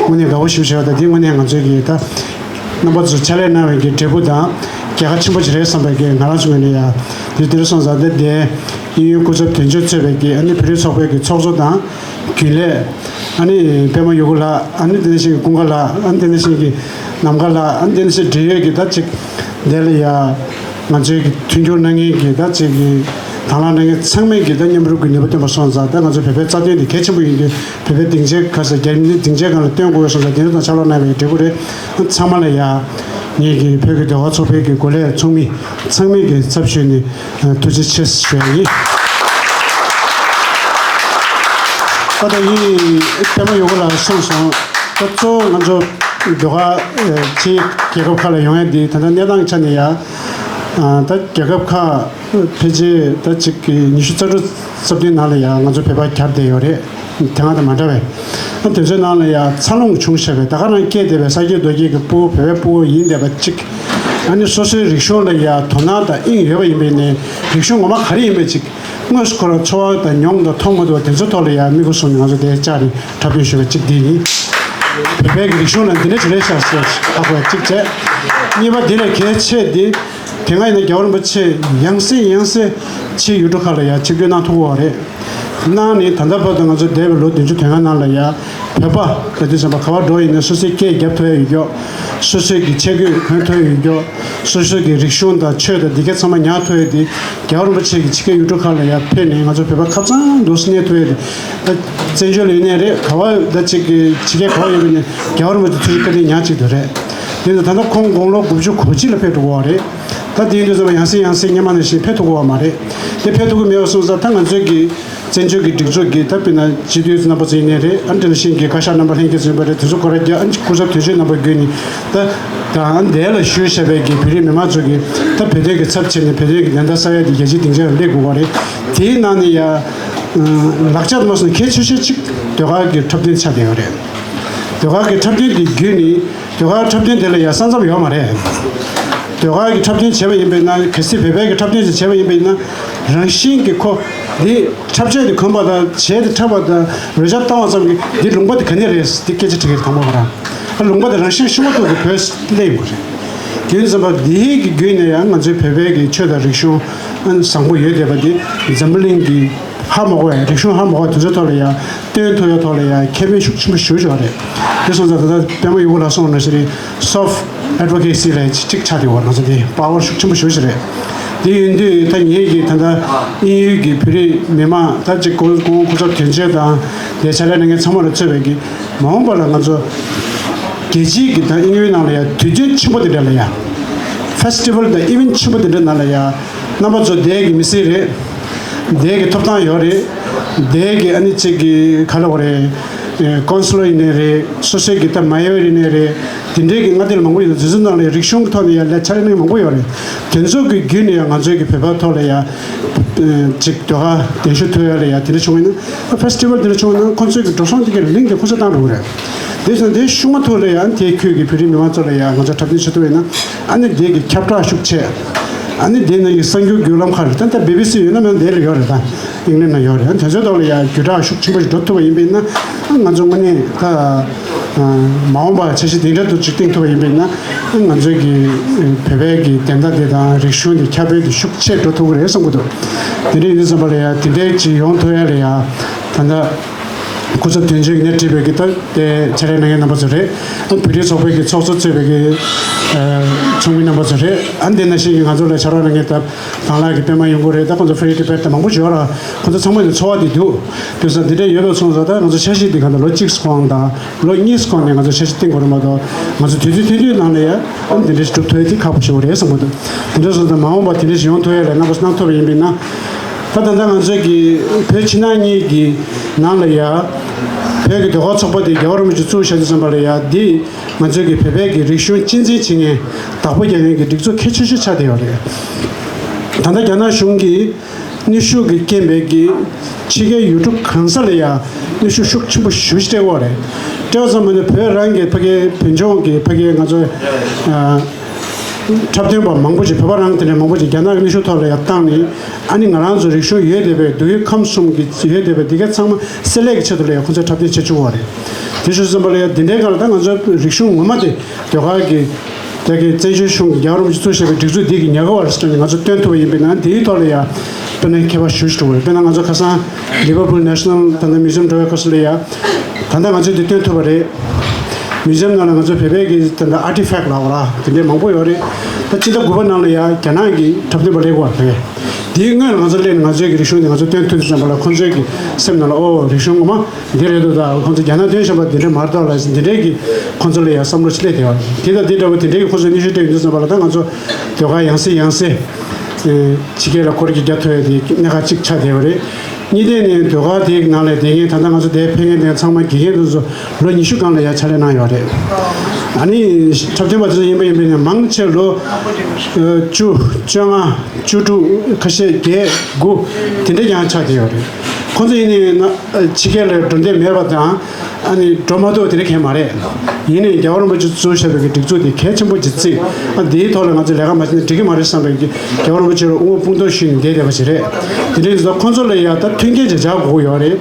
དངོས་གནས་དགའ་བོ་ཞེ་པོ་བྱས་པ་དང་། འདི་དངོས་གནས་ང་ཚོའི་གི་ད་རྣམ་པ་ཚོ་ཕྱག་ལས་གནང་བའི་གི་འབྲས་བུ་དང་རྒྱལ་ཁ་ཆེན་པོ་ཅིག་རེད་བསམ་པའི་གི་ང་རང་ཚོ་ངོས་ནས་ཡང་འདི་འདིར་སོང་ཙང་ད་དེ་དབྱིན་ཡུལ་སྐུ་ཚབ་དོན་གཅོད་གཙོས་པའི་གི་ཨ་ནི་བོད་རིགས་ཚོགས་པའི་གི་ཚོགས་གཙོ་དང་། རྒྱུན་ལས། ཨ་ནི་པད་མ་ཡུ་གུ་ལགས། ཨ་ནི་དེ་ནང་བཞིན་གྱི་ཀུན་དགའ་ལགས། ཨ་ནི་དེ་ནང་བཞིན་གྱི་ནམ་མཁའ་ལགས། ཨ་ནི་དེ་ནང་བཞིན་འབྲེལ་ཡོད་ཀྱི་ད་ཅིག་དེ་ལ་ཡ་ང་ཚོའི་གི་མཐུན་འགྱུར་གནང་མཁན་གྱི་ད་ཅིག་གི་དང་བླངས་གནང་མཁན་ཚང་མས་ཀྱི་ད་མཉམ་རུབ་ཀྱི་ནུས་པ་བཏོན་པ་སོང་ཙང་། ད་ང་ཚོ་བོད་པའི་རྩ་དོན་དེ་གལ་ཆེན་པོ་ཡིན་དུས་བོད་པའི་སྡིངས་ཆའི་ཁ་ས་རྒྱ་མིའི་སྡིངས་ཆའི་སྒང་ལ་བཏོན་དགོས་སོང་ཙང་། དེ་འདྲ་དང་ཕྱག་ལོག་གནང་བའི་འབྲས་བུ་རེད། ཚང་མ་ལ་ཡ་ངེད་ཀྱི་བོད་ཀྱི་ཟློས་གར་ཚོགས་པའི་གི་འགོ་ལས་ཚོགས་མི་ཚང་མས་ཀྱི་ཚབ་ཞུས་ནས་ཐུགས་རྗེ་ཆེ་ཞུ་ཡ་ཡིན། ད་ལྟ་ཡིན་པད་མ་ཡུ་གུ་ལགས་གསུངས་སོང་། ད་གཙོ་བོ་ང་ཚོ་ཟློས་གར་ཕྱིའི་རྒྱལ་ཁབ་ཁག་ལ་ཡོང་ཡ་འདི་ད་ལྟ་གནས་སྟངས་ཆ་ནས་ཡ། ད་རྒྱལ་ཁབ་ཁག་ཕལ་ཆེར་ད་ཅིག་གི་ཉི་ཤུ་རྩ་དྲུག་རྩ་བདུན་ནང་ལ་ཡ་ང་ཚོ་བོད་པ་གྱར་བསྡད་ཡོད་རེད། དེ་སྔ་དང་མ་འདྲ་བས། ཨ་དེ་ཚོའི་ནང་ལ་ཡང་འཚར་ལོངས་བྱུང་བཞག་པའི་ད་ག་རང་སྐྱེས་བསྡད་པའི་ས་སྐྱེས་རྡོ་སྐྱེས་ཀྱི་ཕྲུ་གུ་བོད་པའི་ཕྲུ་གུ་ཡིན་བསྡད་པ་གཅིག་ཨ་ནི་སོ་སོའི་རིག་གཞུང་ལ་ཡང་དོ་སྣང་དང་དབྱིངས་ཡོད་པ་ཡིན་པས་ནས། རིག་གཞུང་ངོ་མ་ག་རེ་ཡིན་པའི་གཅིག་དངོས་སུ་ཁོ་རང་འཚོ་བ་དང་མྱོང་དང་མཐོང་མ་ཐུབ་པ་དེ་ཚོའི་ཐོག་ལ་ཡང་དམིགས་སུ་བཟུང་ནས་ང་ཚོ་དེ་བཅར་ནས་འཁྲབ་སྟོན་ཞུས་པ་གཅིག་དེ་ཡིན། བོད་པའི་གི་རིག་གཞུང་ལ་འདི་འདྲ་ཅིག་རེད་ཤག་ཟེར་ཧ་གོ་བ་གཅིག་བྱས། གཉིས་པ་འདི་ལས་གལ་ཆེ་འདི། དེ་སྔ་ཡིན་ན་རྒྱལ་བ་རིན་པོ་ཆེ་ཡང་སེ་ཡང་སེ་ཕྱིའི་ཡུལ་གྲུ་ཁག་ལ་ཡང་ཆིབས་བསྒྱུར་གནང་ཐུབ་ཀྱི་ཡོད་རེད། གནང་ནས་ད་ལྟ་བར་དུ་ང་ཚོ་འདས་པའི་ལོ་བདུན་ཅུ་དོན་ལྔ་ནང་ལ་ཡང་བོད་པ་ལ་དུས་ཙམ་པ་ག་པར་འགྲོ་ཡིན་ན་སོ་སོའི་སྐད་རྒྱབ་ཐུབ་ཡ་ཡོད་ཀྱོག་སོ་སོའི་གི་ཆས་གོས་གོན་ཐུབ་ཡ་ཡོད་ཀྱོག་སོ་སོའི་གི་རིག་གཞུང་དང་ཆོས་དང་འདི་ག་ཚང་མ་ཉར་ཐུབ་ཡ་དེ་རྒྱལ་བ་རིན་པོ་ཆེ་གི་ཕྱི་རྒྱལ་ཡུལ་གྲུ་ཁག་ལ་ཡང་ཕེབས་ནས་ང་ཚོ་བོད་པ་ཁ་ཚང་འདུག་སེ་གནས་ཐུབ་ཡ་དེ། ད་བཙན་བྱོལ་ལ་ཡོད་ནའི་རེད། ག་བ་ད་ཅིག་གི་ཕྱི་རྒྱལ་ག་བ་ཡོད་པ་ཡིན་ནའི་རྒྱལ་བ་རིན་པོ་ཆེ་ཐུགས་རྗེ་བཀའ་དྲིན་ཉག་གཅིག་ཏུ་རེད། དེ་ནི་ད་ལྟ་ཁོང་དགུང་ལོ་དགུ་བཅུ་གོ་གཅིག་ལ་ཕེབས་འགྲོ་གི་ཡོད་རེད། ད་དེ་ཡིན་དུས་ཙམ་པ་ཡང་སེ་ཡང་སེ་སྔོན་མ་ནང་བཞིན་ཕེབས་ཐུབ་ཀྱི་ཡོད་མ་རེད། དེ་ཕེབས་ཐུབ་ཀྱི་མེད་པ་སོང་ཙང་ད་ང་ཚོའི་གི་བཙན་བྱོལ་གྱི་སྒྲིག་འཛུགས་ཀྱི་ད་དཔེར་ན་སྤྱི་འཐུས་རྣམ་པ་ཚོ་ཡིན་ནའི་རེད། ཨ་འདྲ་ཞིག་གི་བཀའ་ཤག་རྣམ་པ་ལྷན་རྒྱས་ཚོ་ཡིན་པ་རེད། དེ་ཚོ་སྐོར་ར་རྒྱག་ཨ་སྐུ་ཚབ་དོན་གཅོད་རྣམ་པ་བརྒྱུད་ནས་ད་ད་འདས་ལ་བཞུགས་བཞག་པའི་གི་བོད་རིགས་མི་མང་ཚོ་གི་ད་བོད་དོན་གྱི་ཚབ་བྱས་ནས་བོད་དོན་གྱི་བདེན་མཐའ་གསལ་ཡ་དེ་རྒྱལ་སྤྱིའི་སྡིངས་ཆ་ལ་སླེབས་དགོས་པ་རེད། དེའི་ནང་ནས་ཡ་ལག་ཆ་དུ་མ་སོང་གལ་ཆེ་ཤོས་གཅིག་ཟློས་གར་གྱི་འཁྲབ་སྟོན་ཆགས་བསྡད་ཡོད་རེད། ཟློས་གར་གྱི་འཁྲབ་སྟོན་དེ་བརྒྱུད་ནས་ཟློས་གར་འཁྲབ་སྟོན་དེ་ལ་ཡ་ས་མཚམས་ཡོད་མ་རེད། ཟློས་གར་གྱི་འཁྲབ་སྟོན་བྱས་པ་ཡིན་པས་ན། གལ་སྲིད་བོད་པའི་གི་འཁྲབ་སྟོན་ཅིག་བྱས་པ་ཡིན་པས་ན། རང་བཞིན་གྱི་ཁོ་འདི་འཁྲབ་ཆས་དེ་གོན་པ་དང་། གཞས་དེ་འཁྲབ་པ་དང་། རོལ་ཆ་བཏང་བ་ཙམ་གྱིས་འདི་ལུང་པ་དེ་ག་ནས་རེད་འདི་སྐད་ཆ་དྲི་གི་རེད། དང་པོ་བ་རང་ཨ་ལུང་པ་དེ་རང་བཞིན་ཤུགས་མ་ཐུག་གི་བོད་སླེབས་ཡོང་གི་རེད། དེ་ཡིན་ཙམ་པ་འདིའི་གི་བརྒྱུད་ནས་ཡང་ང་ཚོའི་བོད་པའི་གི་ཆོས་དང་རིག་གཞུང་ཨ་བཟང་པོ་ཡོད་བསྡད་པ་འདི་འཛམ་བུ་གླིང་གི་ཧ་མ་གོ་བའི་རིག་གཞུང་ཧ་མ་གོ་བ་དེ་ཚོའི་ཐོག་ལ་ཡང་སྟོན་ཐུབ་ཡ་ཐོག་ལ་ཡང་ཁེ་ཕན་ཤུགས་ཆེན་པོ་ཞེ་པོ་ཅིག་ཡོད་རེད། དེ་སོང་ཙང་ད་ལྟ་པད་མ་ཡུ་གུ་ལགས་གསུངས་པ་ནང་བཞིན་རེད། soft advocacy ལབ་ཅིག་ཆགས་བསྡད་ཡོད་རེད། ང་ཚོ་དེ་པ་ཝར་ཤུགས་ཆེན་པོ་ཞེ་པོ་ཅིག་རེད། དེ་ཡིན་དུས་ད་ངེད་ཀྱིས་ད་ལྟ་དབྱིན་ཡུལ་གྱི་བོད་རིགས་མི་མང་ད་ཅིག་ཁོང་ཁོང་སྐུ་ཚབ་དོན་གཅོད་དང་དེ་ཕྱག་ལས་གནང་མཁན་ཚང་མ་ལ་གཙོས་པའི་གི་མ་འོངས་པ་ལ་ང་ཚོ་རྒྱལ་སྤྱིའི་གི་ད་དབྱིན་ཡུལ་ནང་ལ་ཡང་དུས་སྟོན་ཆེན་པོ་དེ་འདྲ་ལ་ཡང་ཕེ་སི་ཊི་ཝལ་དང་ཨི་ཝེན་ཊི་ཆེན་པོ་དེ་འདྲ་ནང་ལ་ཡང་རྣམ་པ་ཚོ་བསྡད་ཀྱི་མི་སྲིད་རེད། བསྡད་ཀྱི་ཐོབ་ཐང་ཡོད་རེད། བསྡད་ཀྱི་ཨ་ནི་གཅིག་གི་ག་ལབ་དགོས་རེད། ཀོན་སུ་ལར་ཡིན་ནའི་རེད། སོ་སོའི་གི་ད་མ་ཡོ་ཡིན་ནའི་རེད། དེ་འདྲའི་གི་མངའ་སྡེ་ལ་མང་པོ་ཡོད། དེ་ཚོའི་ནང་ལ་རིག་གཞུང་གི་ཐོག་ནས་ཡང་ལས་ཕྱག་ལས་གནང་མཁན་མང་པོ་ཡོད་རེད། དེ་ཚོ་གི་བརྒྱུད་ནས་ཡང་ང་ཚོའི་གི་བོད་པ་ཐོག་ལ་ཡང་ཅིག་ཟློས་གར་གདན་ཞུ་ཐོབ་ཡ་ལ་ཡང་དེ་འདྲ་བྱུང་བ་ཡིན་ན། ཕེ་སི་ཊི་ཝལ་དེ་འདྲ་བྱུང་བ་ན་ཁོང་ཚོའི་གི་འགྲོ་སོང་དེ་གི་ལིང་གི་ཁོ་ཚོ་བཏང་འགྲོ་གི་རེད། དེ་སོང་དེ་ཤུགས་མ་ཐུག་ལ་ཡང་དེའི་ཁུལ་གྱི་བོད་རིགས་མི་མང་ཚོ་ལ་ཡང་ང་ཚོ་འཁྲབ་སྟོན་བྱེད་ཐུབ་ཡིན་ན། ཨ་ནི་དེ་གི་ཁྱབ་བསྒྲགས་ཤུགས་ཆེ། ཨ་ནི་དེ་ནང་གི་གསར་འགྱུར་བརྒྱུད་ལམ་ཁག་རེད། ད་ལྟ་བི་བི་སི་ཡོད་ན་མེད་ན་དེ་ལ་ཡོད་རེད། ད་ཨིང་ལན་ན་ཡོད་རེད། ཨ་དེ་ཚོའི་ཐོག་ལ་ཡང་བརྒྱུད་བསྒྲགས་ཤུགས་ཆེན་པོ་ཞིག་འགྲོ་ཐུབ་པ་ཡིན་པ་ཡིན་ན། ཨ་ང་ཚོ་དངོས་གནས་ད་མ་འོངས་པ་འཆར་གཞི་དེ་འདྲ་འདུག་ཅིག་བཏིང་ཐུབ་པ་ཡིན་པ་ཡིན་ན། ཨ་ང་ཚོའི་གི་བོད་པའི་གི་བདེན་མཐའ་དེ་དང་རིག་གཞུང་དེ་ཁྱབ་སྤེལ་དེ་ཤུགས་ཆེ་འགྲོ་ཐུབ་ཀྱི་རེད་བསམ་གྱི་འདུག་དེ་འདྲ་ཡིན་དུས་ཙམ་པ་ལ་ཡང་དེ་འདྲའི་ཅིག་ཡོང་ཐུབ་ཡ་ལ་ཡང་ད་ལྟ། སྐུ་ཚབ་དོན་གཅོད་ཀྱིས་སྣེ་ཁྲིད་པའི་གི་ད་དེ་ཕྱག་ལས་གནང་མཁན་རྣམ་པ་ཚོ་རེད། ཨ་བོད་རིགས་ཚོགས་པའི་གི་ཚོགས་གཙོ་གཙོས་པའི་གི་ཨ་ཚོགས་མི་རྣམ་པ་ཚོ་རེད། ཨ་འདི་ནང་བཞིན་གྱི་ང་ཚོ་ལ་ཕྱག་རོགས་གནང་མཁན་ད་དང་བླངས་ཀྱི་པད་མ་ཡོང་སྒོ་རེད། ད་ཁོང་ཚོ་ཕི་རི་ཊི་པེཌ་ད་མང་པོ་ཡོད་ར། ཁོང་ཚོ་ཚང་མ་ལ་འཚོ་བ་དེ་འདུག་དེ་ཚོ་འདི་འདྲ་ཡོད་པ་སོང་ཙང་ད་ང་ཚོ་འཆར་གཞི་འདི་ག་ད་ལོ་གཅིག་གོང་དང་ལོ་གཉིས་གོང་ནས་ང་ཚོ་འཆར་གཞི་བཏིང་དགོས་རེད་མ་གཏོགས། ང་ཚོ་དུས་ཚོད་ཐུང་ཐུང་ནང་ལ་ཡ་ཨ་འདི་འདྲ་ཞིག་སྒྲུབ་ཐུབ་ཡ་དེ་ཁག་པོ་ཞིག་རེད་བསམ་གྱི་འདུག་དེ་འདྲ་སོང་ཙང་མ་འོངས་པ་དེ་འདྲ་ཞིག་ཡོང་ཐུབ་ཡ་ལ་རྣམ་པ་གནང་ཐུབ་པ་ཡིན་པ་ཡིན་ན། ད་ད་ལྟ་ང་ཚོའི་གི་བོད་ཕྱི་ནང་གཉིས་ཀྱི་ནང་ལ་ཡ་ བོད་ཀྱི་ཟློས་གར་ཚོགས་པ་དེ་རྒྱལ་བ་རིན་པོ་ཆེ་བཙུགས་བཞག་དུས་ཙམ་པ་ལ་ཡ་འདི་ང་ཚོའི་གི་བོད་པའི་གི་རིག་གཞུང་གཅེས་འཛིན་བྱེད་མཁན་བདག་པོ་རྒྱག་མཁན་གྱི་སྒྲིག་འཛུགས་གལ་ཆེ་ཤོས་ཆགས་བསྡད་ཡོད་རེད། ད་ལྟ་རྒྱ་ནག་གཞུང་གིས་གནོན་ཤུགས་ཀྱི་རྐྱེན་པས་ཀྱི་ཕྱི་རྒྱལ་ཡུལ་གྲུ་གང་ས་ལ་ཡ་གནོན་ཤུགས་ཤུགས་ཆེན་པོ་ཞེ་པོ་ཅིག་སྤྲད་ཡོད་རེད། སྤྲད་པ་ཙམ་མ་ཡིན་པར་བོད་རང་གི་ཕ་གིའི་བོད་ལྗོངས་ཀྱི་ཕ་གིའི་ང་ཚོ་ཨ། འཁྲབ་སྟོན་པ་མང་པོ་ཅིག་བོད་པ་རང་དེ་འདྲ་མང་པོ་ཅིག་རྒྱ་ནག་གི་གནོན་ཤུགས་ཐོག་ལ་ཡ་བཏང་ནས། ཨ་ནི་ང་རང་ཚོ་རིག་གཞུང་ཡོད་བསྡད་པའི་གདུང་ཡུལ་ཁམས་གསུམ་གྱི་ཡོད་བསྡད་པའི་འདི་ག་ཚང་མ་བསྲེ་ལྷད་ཀྱི་ཆེད་དུ་ལ་ཡ་ཁོང་ཚོས་འཁྲབ་སྟོན་བྱེད་བཅུག་པ་རེད། དེ་ཞུ་ཙམ་པ་ལ་ཡ་འདི་འདྲའི་སྒང་ལ་ད་ང་ཚོའི་རིག་གཞུང་ངོ་མ་དེ་ཟློས་གར་གྱི་དེ་གའི་བཙན་བྱོལ་གཞུང་གི་རྒྱལ་བ་རིན་པོ་ཆེ་གཙོས་བྱས་པའི་སྒྲིག་འཛུགས་འདི་གི་ཉེན་ཁ་བར་སོང་ནས་ང་ཚོ་སྟོན་ཐུབ་པ་ཡིན་པས་ན། འདིའི་ཐོག་ལ་ཡ་དཔེར་ན་ཁྱད་པར་ཞེ་པོ་ཅིག་འགྲོ་གི་རེད། དཔེར་ན་ང་ཚོ་ཁ་སང་ལི་ཝར་པུལ་ནེ་ཤ་ནལ་ད་ལྟ་མིའུ་ཛིམ་འགྲོ་བའི་སྐབས་སུ་ལ་ཡ་ད་ལྟ་ང་ཚོས་འདི་སྟོན་ཐུབ་པ་རེད། མིའུ་ཛིམ་ནང་ལ་ང་ཚོ་བོད་པའི་གི་ད་ལྟ་ཨར་ཊི་ཕེག་ཊི་ལབ་པ་ར་དེ་འདྲའི་མང་པོ་ཡོད་རེད། ད་སྤྱི་ཟླ་དགུ་པ་ནང་ལ་ཡ་རྒྱ་ནག་གི་འཁྲབ་སྟོན་པ་སླེབས་ཀྱི་ཡོད་རེད། དེའི་སྔོན་ལ་ང་ཚོ་སླེབས་ནས་ང་ཚོའི་གི་རིག་གཞུང་དེ་ང་ཚོ་སྟོན་ཐུབ་དུས་ཙམ་པ་ལ་ཁོང་ཚོའི་གི་སེམས་ནང་ལ་ཨོ་རིག་གཞུང་ངོ་མ་འདི་རེད་འདུག་ད་ཁོང་ཚོ་རྒྱ་ནག་སྟོན་བཞིན་པ་འདི་འདྲ་མ་རེད་ད་ལབ་ཟེར་འདི་འདྲའི་གི་ཁོང་ཚོ་ལ་ཡ་བསམ་བློ་ཞིག་སླེབས་བསྡད་ཡོད་རེད། དེ་དང་དེ་འདྲ་བོ་དེ་འདྲའི་གི་ཁོང་ཚོས་གནོན་ཤུགས་སྤྲད་ཡོང་དུས་ཙམ་པ་ལ་ད་ང་ཚོ་ཟློས་གར་ཡང་སེ་ཡང་སེ་ཕྱི་རྒྱལ་ལ་སྐོར་གྱི་རྒྱག་ཐུབ་ཡ་དེ་གནད་འགག་གཅིག་ཆགས་བསྡད་ཡོད་རེད། གཉིས་ནས་ཟློས་གར་དེའི་ནང་ལ་བསྡད་མཁན་ད་ལྟ་ང་ཚོ་དེར་ཕེབས་མཁན་དེ་ཚང་མ་དགེ་རྒན་དེ་ཚོ་ལོ་ཉི་ཤུ་སྒང་ལ་ཡ་ཕྱག་ལས་གནང་ཡོད་རེད། ཨ་ནི་འཁྲབ་སྟོན་པ་དེ་ཚོ་ཡིན་པ་ཡིན་པས་ན་མང་ཆེ་ལོ་བཅུ་བཅོ་ལྔ་བཅུ་དྲུག་ཁ་ཤས་བརྒྱད་དགུ་དེ་འདྲ་ཀྱང་ཆགས་བསྡད་ཡོད་རེད། ཁོང་ཚོ་ཡིན་ནའི་ཕྱི་རྒྱལ་ལ་འགྲོ་འདོད་མེད་པ་དང་། ཨ་ནི་འགྲོ་མ་ཐུབ་དེ་འདྲ་གང་ཡང་མ་རེད། ཡིན་ནའི་རྒྱལ་བ་རིན་པོ་ཆེ་གཙོས་བྱས་པའི་གི་སྒྲིག་འཛུགས་དེ་གལ་ཆེན་པོ་ཅིག་བརྩིས། ཨ་འདིའི་ཐོག་ལ་ང་ཚོས་ལས་ཀ་མ་བྱས་ན་འགྲིག་གི་མ་རེད་བསམ་པའི་གི་རྒྱལ་བ་རིན་པོ་ཆེ་ལ་དབུ་མ་དཔུང་འདེགས་ཞུས་ནས་བསྡད་བསྡད་པ་ཞིག་རེད། དེ་འདྲ་ཡིན་ཙང་ཁོང་ཚོ་ལ་ཡ་ད་མཐུན་རྐྱེན་ཅིག་སྦྱར་དགོས་ཀྱི་ཡོད་རེད།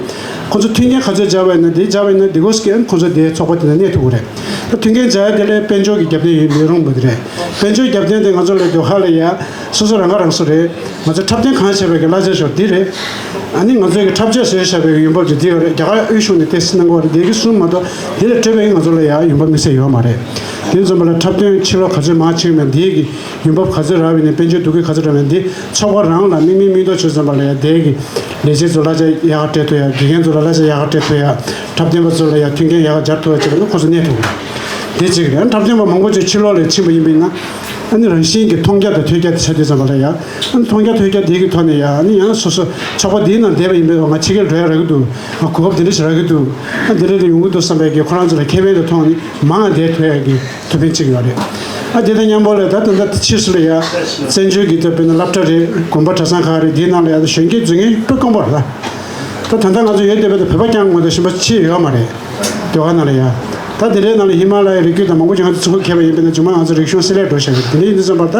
ཁོང་ཚོ་མཐུན་རྐྱེན་ག་ཚོད་སྦྱར་བ་ཡིན་ན་དེ་སྦྱར་བ་ཡིན་ན་དེ་གོ་སྐད་ཁོང་ཚོ་དེའི་ཚོགས་པ་དེ་ལ་གནས་ཐུབ་ཀྱི་རེད། ད་མཐུན་རྐྱེན་སྦྱར་ཡ་དེ་ལ་དཔལ་འབྱོར་གྱི་རྒྱབ་རྟེན་ཡོད་ཡོད་རུང་བ་དེ་རེད། དཔལ་འབྱོར་རྒྱབ་རྟེན་དེ་ང་ཚོ་ལ་ཟློས་གར་ལ་ཡ་སོ་སོ་རང་ཁ་རང་གསོ་རེད། ང་ཚོས་འཁྲབ་སྟོན་གང་བྱས་པའི་གི་གླ་ཆ་ཞོར་འདི་རེད། ཨ་ནི་ང་ཚོའི་གི་འཁྲབ་ཆས་བཟོས་བཞག་པའི་གི་ཡོང་འབབ་ཀྱི་འདི་ཡོད་རེད། རྒྱ་གར་དབུས་གཞུང་ནས་ཏོག་ཙམ་གནང་གི་ཡོད་རེད། འདི་གི་གསུམ་མ་གཏོགས་འདི་ལས་སྤྲོད་པའི་གི་ང་ཚོ་ལ་ཡང་ཡོང་འབབ་དམིགས་བསལ་ཡོད་མ་རེད། དེ་ཙམ་པ་ལ་འཁྲབ་སྟོན་ཕྱི་ལོགས་ག་ཚོད་མང་ཕྱིན་མིན་འདི་གི་ཡོང་འབབ་ག་ཚོད་རག་པ་ཡིན་ནའི་དཔལ་འབྱོར་འདུ་འགོད་ག་ཚོད་རག་པ་ཡིན་ནའི་འདི་ཚོགས་པ་རང་ལ་དམིགས་མེད་མིག་ཏོ་བྱས་ཙམ་པ་ལ་ཡང་འདི་གི་ལས་བྱེད་ཚོ་གླ་ཆ་ཡག་ག་སྤྲད་ཐུབ་ཡ། དགེ་རྒན་ཚོ་ལ་གླ་ཆ་ཡག་ག་སྤྲད་ཐུབ་ཡ། འཁྲབ་སྟོན་པ་ཚོ་ལ་ཡང་མཐུན་རྐྱེན་ཡག་ག་སྦྱར་ཐུབ་ཡ་བྱས་པ་ནི་ཁོ་ཚོ་གནས་ཐུབ། འདི་གཅིག་རེད། འཁྲབ་སྟོན་པ་མང་པོ་ཅིག་ཕྱི་ལོགས་ལ་ཕྱིན་པ་ཡིན་པས་ན། ཨ་ནི་རང་བཞིན་གྱི་མཐོང་རྒྱ་དང་ཐོས་རྒྱ་དེ་ཆགས་དུས་ཙམ་པ་ལ་ཡ། ཨ་ནི་མཐོང་རྒྱ་ཐོས་རྒྱ་དེ་གི་ཐོག་ནས་ཡ། ཨ་ནི་ཡང་སོ་སོ་ཚོགས་པ་འདིའི་ནང་བསྡད་པ་ཡིན་པས་ང་ཕྱི་རྒྱལ་འགྲོ་ཡ་རག་གི་འདུག་ང་གོ་སྐབས་དེ་འདྲ་ཞིག་རག་གི་འདུག་ཨ་འདི་འདྲ་དེ་ཡོང་གི་འདུག་བསམ་པའི་གི་ཁོ་རང་ཚོ་ལ་ཁེ་ཕན་དུ་མཐོང་ནས་མང་བ་བསྡད་ཐུབ་ཡ་གི་ཐུགས་ཕན་གཅིག་ཡོད་རེད། ཨ་དེ་དང་མཉམ་པོ་ལ་ད་ད་ལྟ་ཕྱིས་སུ་ལ་ཡ་བཙན་བྱོལ་གྱི་ད་དཔེར་ན་སློབ་གྲྭ་རེད། དགོན་པ་གྲྭ་ཚང་ཁག་རེད། དེའི་ནང་ལ་ཡ་གཞོན་སྐྱེས་འཛུལ་མཁན་དཔེ་དཀོན་པོ་རེད། ད་ད་ལྟ་ང་ཚོ་ཡོད་བསྡད་པའི་ད་བོད་པ་རྐྱང་ངོ་ད་གཞན་པ་ཕྱིས་ཡོད་མ་རེད། ཟློས་གར་ནང་ལ་ཡ། ད་དེ་འདྲའི་ནང་ལ་ཧི་མ་ལ་ཡའི་རི་རྒྱུད་དང་མང་པོ་ཅིག་ང་ཚོ་ཚུར་ཁྱེར་བ་ཡིན་པས་ན་རྗེས་མ་ང་ཚོ་རིག་གཞུང་བསྲེ་ལྷད་འགྲོ་བཞག་གི་རེད། དེ་འདྲ་ཡིན་དུས་ཙམ་པར་ད་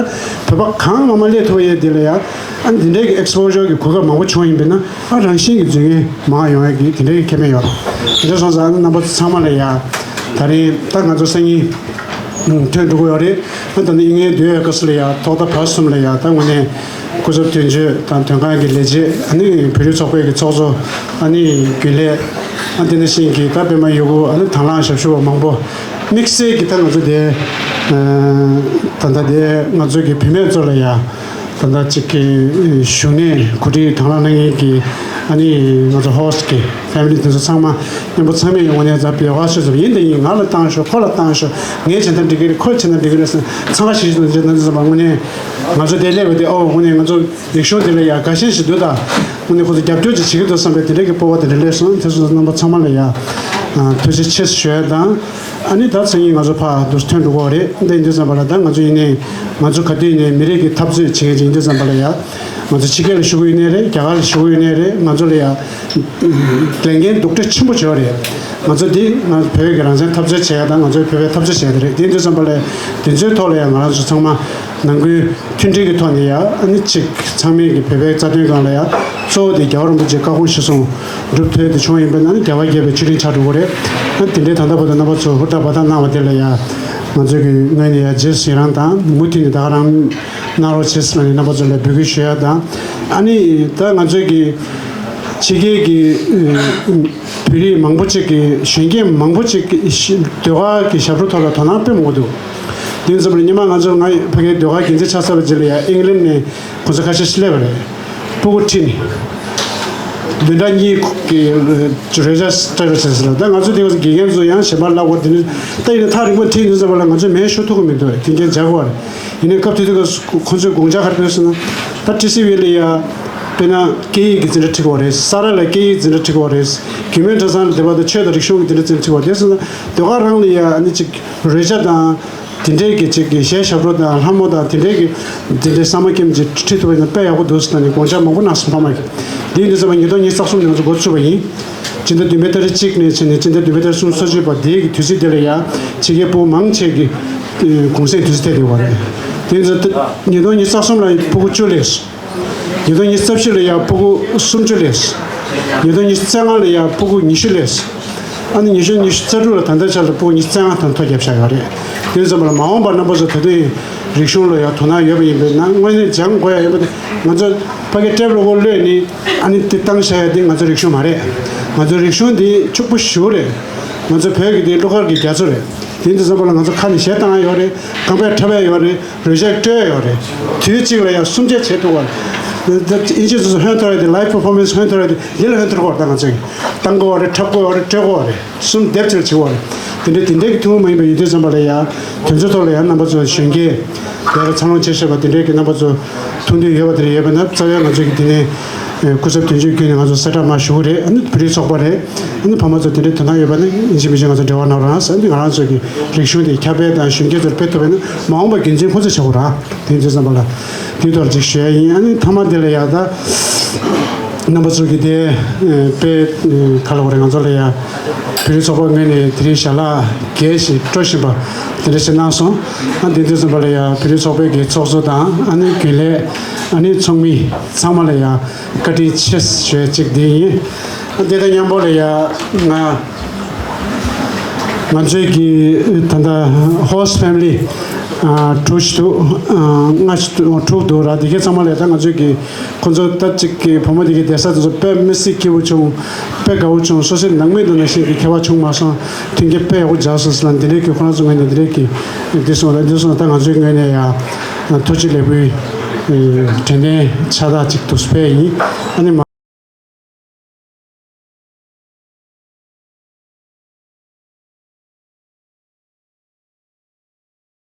བོད་པ་གང་མང་མང་སླེབས་ཐུབ་པ་ཡོད་དེ་ལ་ཡ། ཨ་ནི་དེ་འདྲའི་གི་ཨེག་སི་པོ་ཇར་གི་གོ་སྐབས་མང་པོ་བྱུང་བ་ཡིན་པས་ན། ཨ་རང་བཞིན་གྱི་འཛུལ་མཁན་མང་ཡོང་ཡ་གི་དེ་འདྲའི་གི་ཁེ་ཕན་ཡོད་རེད། དེ་འདྲ་སོང་ཙང་ཨ་ནི་རྣམ་པ་ཚོ་ཚང་མ་ལ་ཡ། ད་རིང་ད་ང་ཚོ་སང་ཉིན་ཐོན་འགྲོ་གི་ཡོད་རེད། ཨ་ད་ནི་དབྱིན་ཡུལ་སྡོད་ཡ་སྐབས་སུ་ལ་ཡ་ཐོག་མཐའ་བར་གསུམ་ལ་ཡ་ད་དངོས་གནས་སྐུ་ཚབ་དོན་གཅོད་དང་དོན་ཁང་གི་ལས་བྱེད། ཨ་ནི་བོད་རིགས་ཚོགས་པའི་གི་ཚོགས་གཙོ། ཨ་ནི་རྒྱུན་ལས། ཨ་དེ་འདྲ་བཞིན་གྱི་ད་པད་མ་ཡུལ་སྐོར། ཨ་ནི་དང་བླངས་ཞབས་ཞུ་བ་མང་པོ། དམིགས་བསལ་གྱི་ད་ང་ཚོ་དེ་ད་ལྟ་དེ་ང་ཚོ་གི་བུད་མེད་ཚོ་ལ་ཡ་ད་ལྟ་གཅིག་གི་བཞུགས་གནས་གོ་སྒྲིག་དང་བླངས་གནང་མཁན་གྱི་ཨ་ནི་ང་ཚོ་ཧོ་སི་ཊི་གི་ཕེ་མི་ལི་དེ་ཚོ་ཚང་མ་མཉམ་པོ་ཚང་མས་ཡོང་ནས་ཛ་པི་ཡོ་ག་ཤོད་ཙམ་ཡིན་དེ་ཡིན། ང་ལ་བཏང་ཤོག་ཁོ་ལ་བཏང་ཤོག་ངས་བྱས་ན་འགྲིག་གི་རེད། ཁོས་བྱས་ན་འགྲིག་གི་རེད་ཟེར་ཚང་ཁ་ཤིག་ཤིག་ནང་བྱས་ན་ཙམ་པ་དངོས་གནས་ང་ཚོ་བསྡད་སླེབས་པ་དེ། ཨོ་དངོས་གནས་ང་ཚོ་རིག་གཞུང་དེ་ལ་ཡ་དགའ་ཞེན་ཞིག་འདུག་ད། དངོས་གནས་ཁོ་ཚོ་རྒྱབ་སྐྱོར་ཅིག་བྱེད་ཀྱི་འདུག་བསམ་པའི་དེ་འདྲའི་གི་སྤོབས་པ་དེ་འདྲ་སླེབས་སོང་། དེ་ཚོ་རྣམ་པ་ཚང་མ་ལ་ཡ་ཐུགས་རྗེ་ཆེ་ཞུ་ཡ་དང་། ཨ་ནི་ད་སང་ཉིན་ང་ཚོ་ཕར་འདུག་ཐོན་འགྲོ་གི་རེད། འདི་ཡིན་དུས་ཙམ་པ་ལ་ད་ང་ཚོ་ཡིན་ནའི་ང་ཚོ་ག་དུས་ཡིན་ནའི་མི་རིགས་ཀྱི་འཐབ་རྩོད་བྱེད་མཁན་ཅིག་ཡིན་དུས་ཙམ་པ་ལ་ཡ། ང་ཚོ་ཕྱི་རྒྱལ་ལ་བཞུགས་ཡོད་ནའི་རེད། རྒྱ་གར་ལ་བཞུགས་ཡོད་ནའི་རེད། ང་ཚོ་ལ་ཡ་ལས་འགན་སྡུག་སྒྲིལ་ཆེན་པོ་བྱས་པ་རེད། ང་ཚོ་འདི་ང་བོད་ཀྱི་རང་བཙན་འཐབ་རྩོད་བྱེད་ཡ་དང་ང་ཚོའི་བོད་པའི་འཐབ་རྩོད་བྱེད་ཡ་དེ་རེད། དེ་ཡིན་དུས་ཙམ་པ་ལ་དེ་ཚོའི་ཐོག་ལ་ཡ་ང་རང་ཚོ་ཚང་མ་ནང་ཁུལ་མཐུན་སྒྲིལ་གྱི་ཐོག་ནས་ཡ། ཨ་ནི་གཅིག་ཚང་མས་ཀྱི་བོད་པའི་རྩ་དོན་སྒང་ལ་ཡ། གཙོ་བོ་དེ་རྒྱལ་བ་རིན་པོ་ཆེའི་བཀའ་དགོངས་གཞིར་བཟུང་གྲུབ་ཐོབ་དེ་བྱུང་ཡིན་པས་ན་ནི་རྒྱལ་བ་དགྱེས་པའི་བཅུད་རིང་ཆགས་འགྲོ་གི་རེད། ཨ་དེ་འདྲའི་ད་ལྟ་བར་དུ་རྣམ་པ་ཚོས་ཧུར་ཐག་འབད་ཐག་གནང་བ་དེ་ལ་ཡ། ང་ཚོས་ཀྱི་ངོས་ནས་ཡ་རྗེས་སུ་ཡི་རང་དང་མུ་མཐུད་ནས་ད་ག་རང་གནང་རོགས་བྱེད་ཟེར་ནས་རྣམ་པ་ཚོ་ལ་འབོད་སྐུལ་ཞུ་ཡ་དང་། ཨ་ནི་ད་ང་ཚོས་ཀྱི་ཕྱི་རྒྱལ་གྱི་བོད་རིགས་མང་པོ་ཅིག་གིས་གཞོན་སྐྱེས་མང་པོ་ཅིག་གིས་ཟློས་གར་གྱི་ཞབས་བྲོ་ཐོག་ལ་དོ་སྣང་དཔེ་མང་པོ་འདུག་དེ་ཙམ་ལ་ཉི་མ་ང་ཚོ་ང་ཕ་གིའི་ཟློས་གར་འགན་འཛིན་ཆགས་ཚར་བ་རྗེས་ལ་ཡ་ཨིང་ལན་ནས་ཁོང་ཚོ་ཁ་ཤས་ཤིག་སླེབས་པ་རེད། སྤུ་གུ་ཁྲིད་ནས་བདུན་ཕྲག་གཉིས་ཀྱི་རེ་ཇ་སི་ཊར་བྱས་ཟེར་ལ། ད་ང་ཚོ་དེ་ག་དགེ་རྒན་ཚོ་ཡང་གཞན་པ་བསླབ་དགོས། དེ་ནི་ད་ཡིན་ན་ཐག་རིང་པོ་ཁྲིད་ཡིན་ཟེར་བ་ལ་ང་ཚོས་མེ་ཤོར་ཐུབ་ཀྱི་མི་འདུག་མཐུན་རྐྱེན་སྦྱར་དགོས་རེད། ཡིན་ནའི་སྐབས་དེ་དུས་ཁོང་ཚོས་དགོངས་འཆར་ག་རེ་བཏོན་ཟེར་ན། ད་ཊི་སི་ཝི་ལ་ཡ་ དཔེར་ན་སྐད་ཡིག་གི་འཛིན་གྲྭ་ཁྲིད་དགོས་རེད། ས་རཱ་ལ་སྐད་ཡིག་འཛིན་གྲྭ་ཁྲིད་དགོས་རེད། རྒྱུད་སྨད་གྲྭ་ཚང་ལ་བསྡད་པ་དང་ཆོས་དང་རིག་གཞུང་གི་འཛིན་གྲྭ་འཛིན་ཁྲིད་དགོས་རེད། དེ་སོང་ཙང་ཟློས་གར་རང་ལ་ཡ་ཨ་ནི་ཅིག་རོལ་ཆ་དང་དེ་འདྲའི་གི་ཅིག་གི་གཞས་ཞབས་བྲོ་དང་ལྷ་མོ་དང་དེ་འདྲའི་གི་འཛིན་གྲྭའི་གསར་མ་སྐྱེམས་ཅིག་ཁྲིད་ཐུབ་པ་ཡིན་ན་དཔེ་ཡག་པོ་འདུག་ཟེར་ནས་དགོངས་འཆར་མང་པོ་གནང་སོང་ཕ་མ་གིས། འདི་ཡིན་དུས་ཙམ་པ་ཉིས་སྟོང་ཉི་ཤུ་རྩ་གསུམ་ནས་ང་ཚོ་འགོ་ཚུགས་པ་ཡིན། སྤྱི་ཟླ་བདུན་པའི་ཏ་རིག་གཅིག་ནས་བྱས་ནས་སྤྱི་ཟླ་བདུན་པའི་ཏ་རིག་གསུམ་སོ་གཅིག་བར་དེའི་གི་དུས་ཚིགས་དེ་ལ་ཡ་ཕྱི་རྒྱལ་ཕྲུ་གུ་མང་ཆེ་གི་གུང་སེང་དུས་ཚོད་ཐེབས་ཡོད་པ་རེད། དེ་ཡིན་ཙང་ཉིས་སྟོང་ཉི་ཤུ་རྩ་གསུམ་ལ་ཕྲུ་གུ་བཅུ་སླེབས་སོང་། ཉིས་སྟོང་ཉི་ཤུ་རྩ་བཞི་ལ་ཡང་ཕྲུ་གུ་སུམ་ཅུ་སླེབས། ཉིས་སྟོང་ཉི་ཤུ་རྩ་ལྔ་ལ་ཡང་ཕྲུ་གུ་ཉི་ཤུ་སླེབས། ཨ་ནི་ཉི་ཤུ་ཉི་ཤུ་རྩ་དྲུག་ལ་ད་ལྟའི་ཆར་ལ་ཕྲུ་གུ་ཉི་ཤུ་རྩ་ལྔ་ཐམ་ཐོ་བརྒྱབ་བཞག་ཡོད་རེད། དེ་ཙམ་པ་ལ་མ་འོངས་པར་རྣམ་པ་ཚོ་ད་དུང་རིག་གཞུང་ལ་ཡང་དོ་སྣང་ཡོད་པ་ཡིན་པས་ན་དངོས་གནས་སྦྱང་དགོས་ཡ་ཡོད་པ་དེ་ང་ཚོ་ཕ་གི་ཊེབ་ལོ་ཀོ་གློད་ནི་ཨ་ནི་དེ་བཏང་བཞག་ཡ་དེ་ང་ཚོ་རིག་གཞུང་མ་རེད། ང་ཚོ་རིག་གཞུང་འདི་ཕྱུག་པོ་ཞེ་པོ་རེད། ང་ཚོ་བོད་ཀྱི་དེ་གླུ་གར་གྱི་རྒྱ་མཚོ་རེད། དེ་འདི་ཙམ་པ་ལ་ང་ཚོ་ཁ་ནས་གཞས་བཏང་ཡ་ཡོད་རེད། རྐང་པས་འཁྲབ་ཡ་ཡོད་རེད། རོལ་ཆས་དཀྲོལ་ཡོད་རེད། དུས་གཅིག་ལ་ཡང་གསུམ་ཆ་བྱེད་ཐུབ་པ་རེད། ཨིན་ཇི་ཚོ་ཧོན་ཐོར་རེད། ལའིབ་པར་ཕོར་མེན་སི་ཧོན་ཐོར་རེད། འདི་ལ་ཧོན་ཐོར་གོ་རེད། ད་ང་ཚོས་བཏང་གོ་རེད། འཁྲབ་གོ་རེད། དཀྲོལ་གོ་རེད། གསུམ་སྡེབ་གཅིག་ལ་བྱེད་གོ་རེད། དེ་འདྲའི་དེ་འདྲའི་གི་ཐུན་མོང་མ་ཡིན་པའི་ཡུལ་དུས་ཙམ་པ་ལ་ཡང་དོན་ཚན་ཐོག་ལ་ཡང་རྣམ་པ་ཚོ་གཞོན་སྐྱེས་དེ་ལ་འཚར་ལོངས་བྱེད་ཤེས་པ་དེ་འདྲའི་གི་རྣམ་པ་ཚོ་མཐོང་འདོད་ཡོད་པ་དེ་འདྲ་ཡོད་པ་ན་རྩ་བའི་ང་ཚོས་གི་དེ་ནས་སྐུ་ཚབ་དོན་གཅོད་བརྒྱུད་ནས་ང་ཚོ་གསལ་བསྒྲགས་མར་ཞུ་གི་རེད། ཨ་ནི་བོད་རིགས་ཚོགས་པ་རེད། ཨ་ནི་ཕ་མ་ཚོ་དེ་འདྲའི་དོ་སྣང་ཡོད་པ་ནི་ཡིན་གཅིག་མིན་གཅིག་ང་ཚོ་འབྲེལ་བ་གནང་རོགས་གནང་ཟེར། ཨ་ནི་ང་རང་ཚོ་གི་རིག་གཞུང་དེ་ཁྱབ་སྤེལ་དང་གཞོན་སྐྱེས་ཚོར་སྤེལ་ཐུབ་པ་ཡིན་ན་མ་འོངས་པ་རྒྱུན་འཛིན་ཁོང་ཚོས་བྱེད་དགོས་ར། དེ་ཡིན་དུས་ཙམ་པ་ལ་དེ་ཐོག་ཅིག་ཞུ་ཡ་ཡིན། ཨ་ནི་མཐའ་མ་དེ་ལ་ཡ་ད་རྣམ་པ་ཚོ་གི་དེ་དཔེ་ག་ལ་བ་རེད། ང་ཚོ་ལ་ཡ་བོད་རིགས་ཚོགས་པ་ངོས་ནས་དེ་རིང་ཞལ་ལག་རྒྱས་ཤིག་སྤྲོ་བཞིན་པ་དེ་འདྲ་ཞིག་གནང་སོང་། ཨ་དེ་དུས་ཙམ་པ་ལ་ཡ་བོད་རིགས་ཚོགས་པའི་གི་ཚོགས་གཙོ་དང་ཨ་ནི་རྒྱུན་ལས་ཨ་ནི་ཚོགས་མི་ཚང་མ་ལ་ཡ་བཀའ་དྲིན་ཆེ་ཞུ་ཡ་གཅིག་དེ་ཡིན། ཨ་དེ་དང་མཉམ་པོ་ལ་ཡ་ང་ང་ཚོའི་གི་ད་ལྟ་ཧོ་སི་ཊི་ཕེ་མི་ལི་ཨ་དྲུག་ཅིག་འདུག་ཨ་ལྔ་ཅིག་འདུག་དྲུག་འདུག་ར། དེ་གའི་ཚང་མ་ལ་ད་ང་ཚོའི་གི་ཁོང་ཚོ་ད་ཅིག་གི་བུ་མོ་དེ་གའི་བསྡད་ས་དེ་ཚོ་དཔེ་མི་སྲིད་སྐྱིད་པོ་བྱུང་། དཔེ་དགའ་བོ་བྱུང་། སོ་སོའི་ནང་མི་དང་ནང་བཞིན་གྱི་ཁྱད་པར་བྱུང་མ་སོང་། མཐུན་རྐྱེན་དཔེ་ཡག་པོ་སྦྱར་སོང་ཟེར་ལ་འདི་འདྲའི་གི་ཁོ་རང་ཚོ་ངོས་ནས་འདི་འདྲའི་གི་འདི་སོང་ལ་འདི་སོང་ལ་ད་ང་ཚོའི་ངོས་ནས་ཡང་ཐུགས་རྗེ་ལེགས་འབུལ་དྲན་རྟེན་ཕྱག་རྟགས་ཅིག་ཏུ་སྤེལ་ཡིན། ཨ་ནི་མ་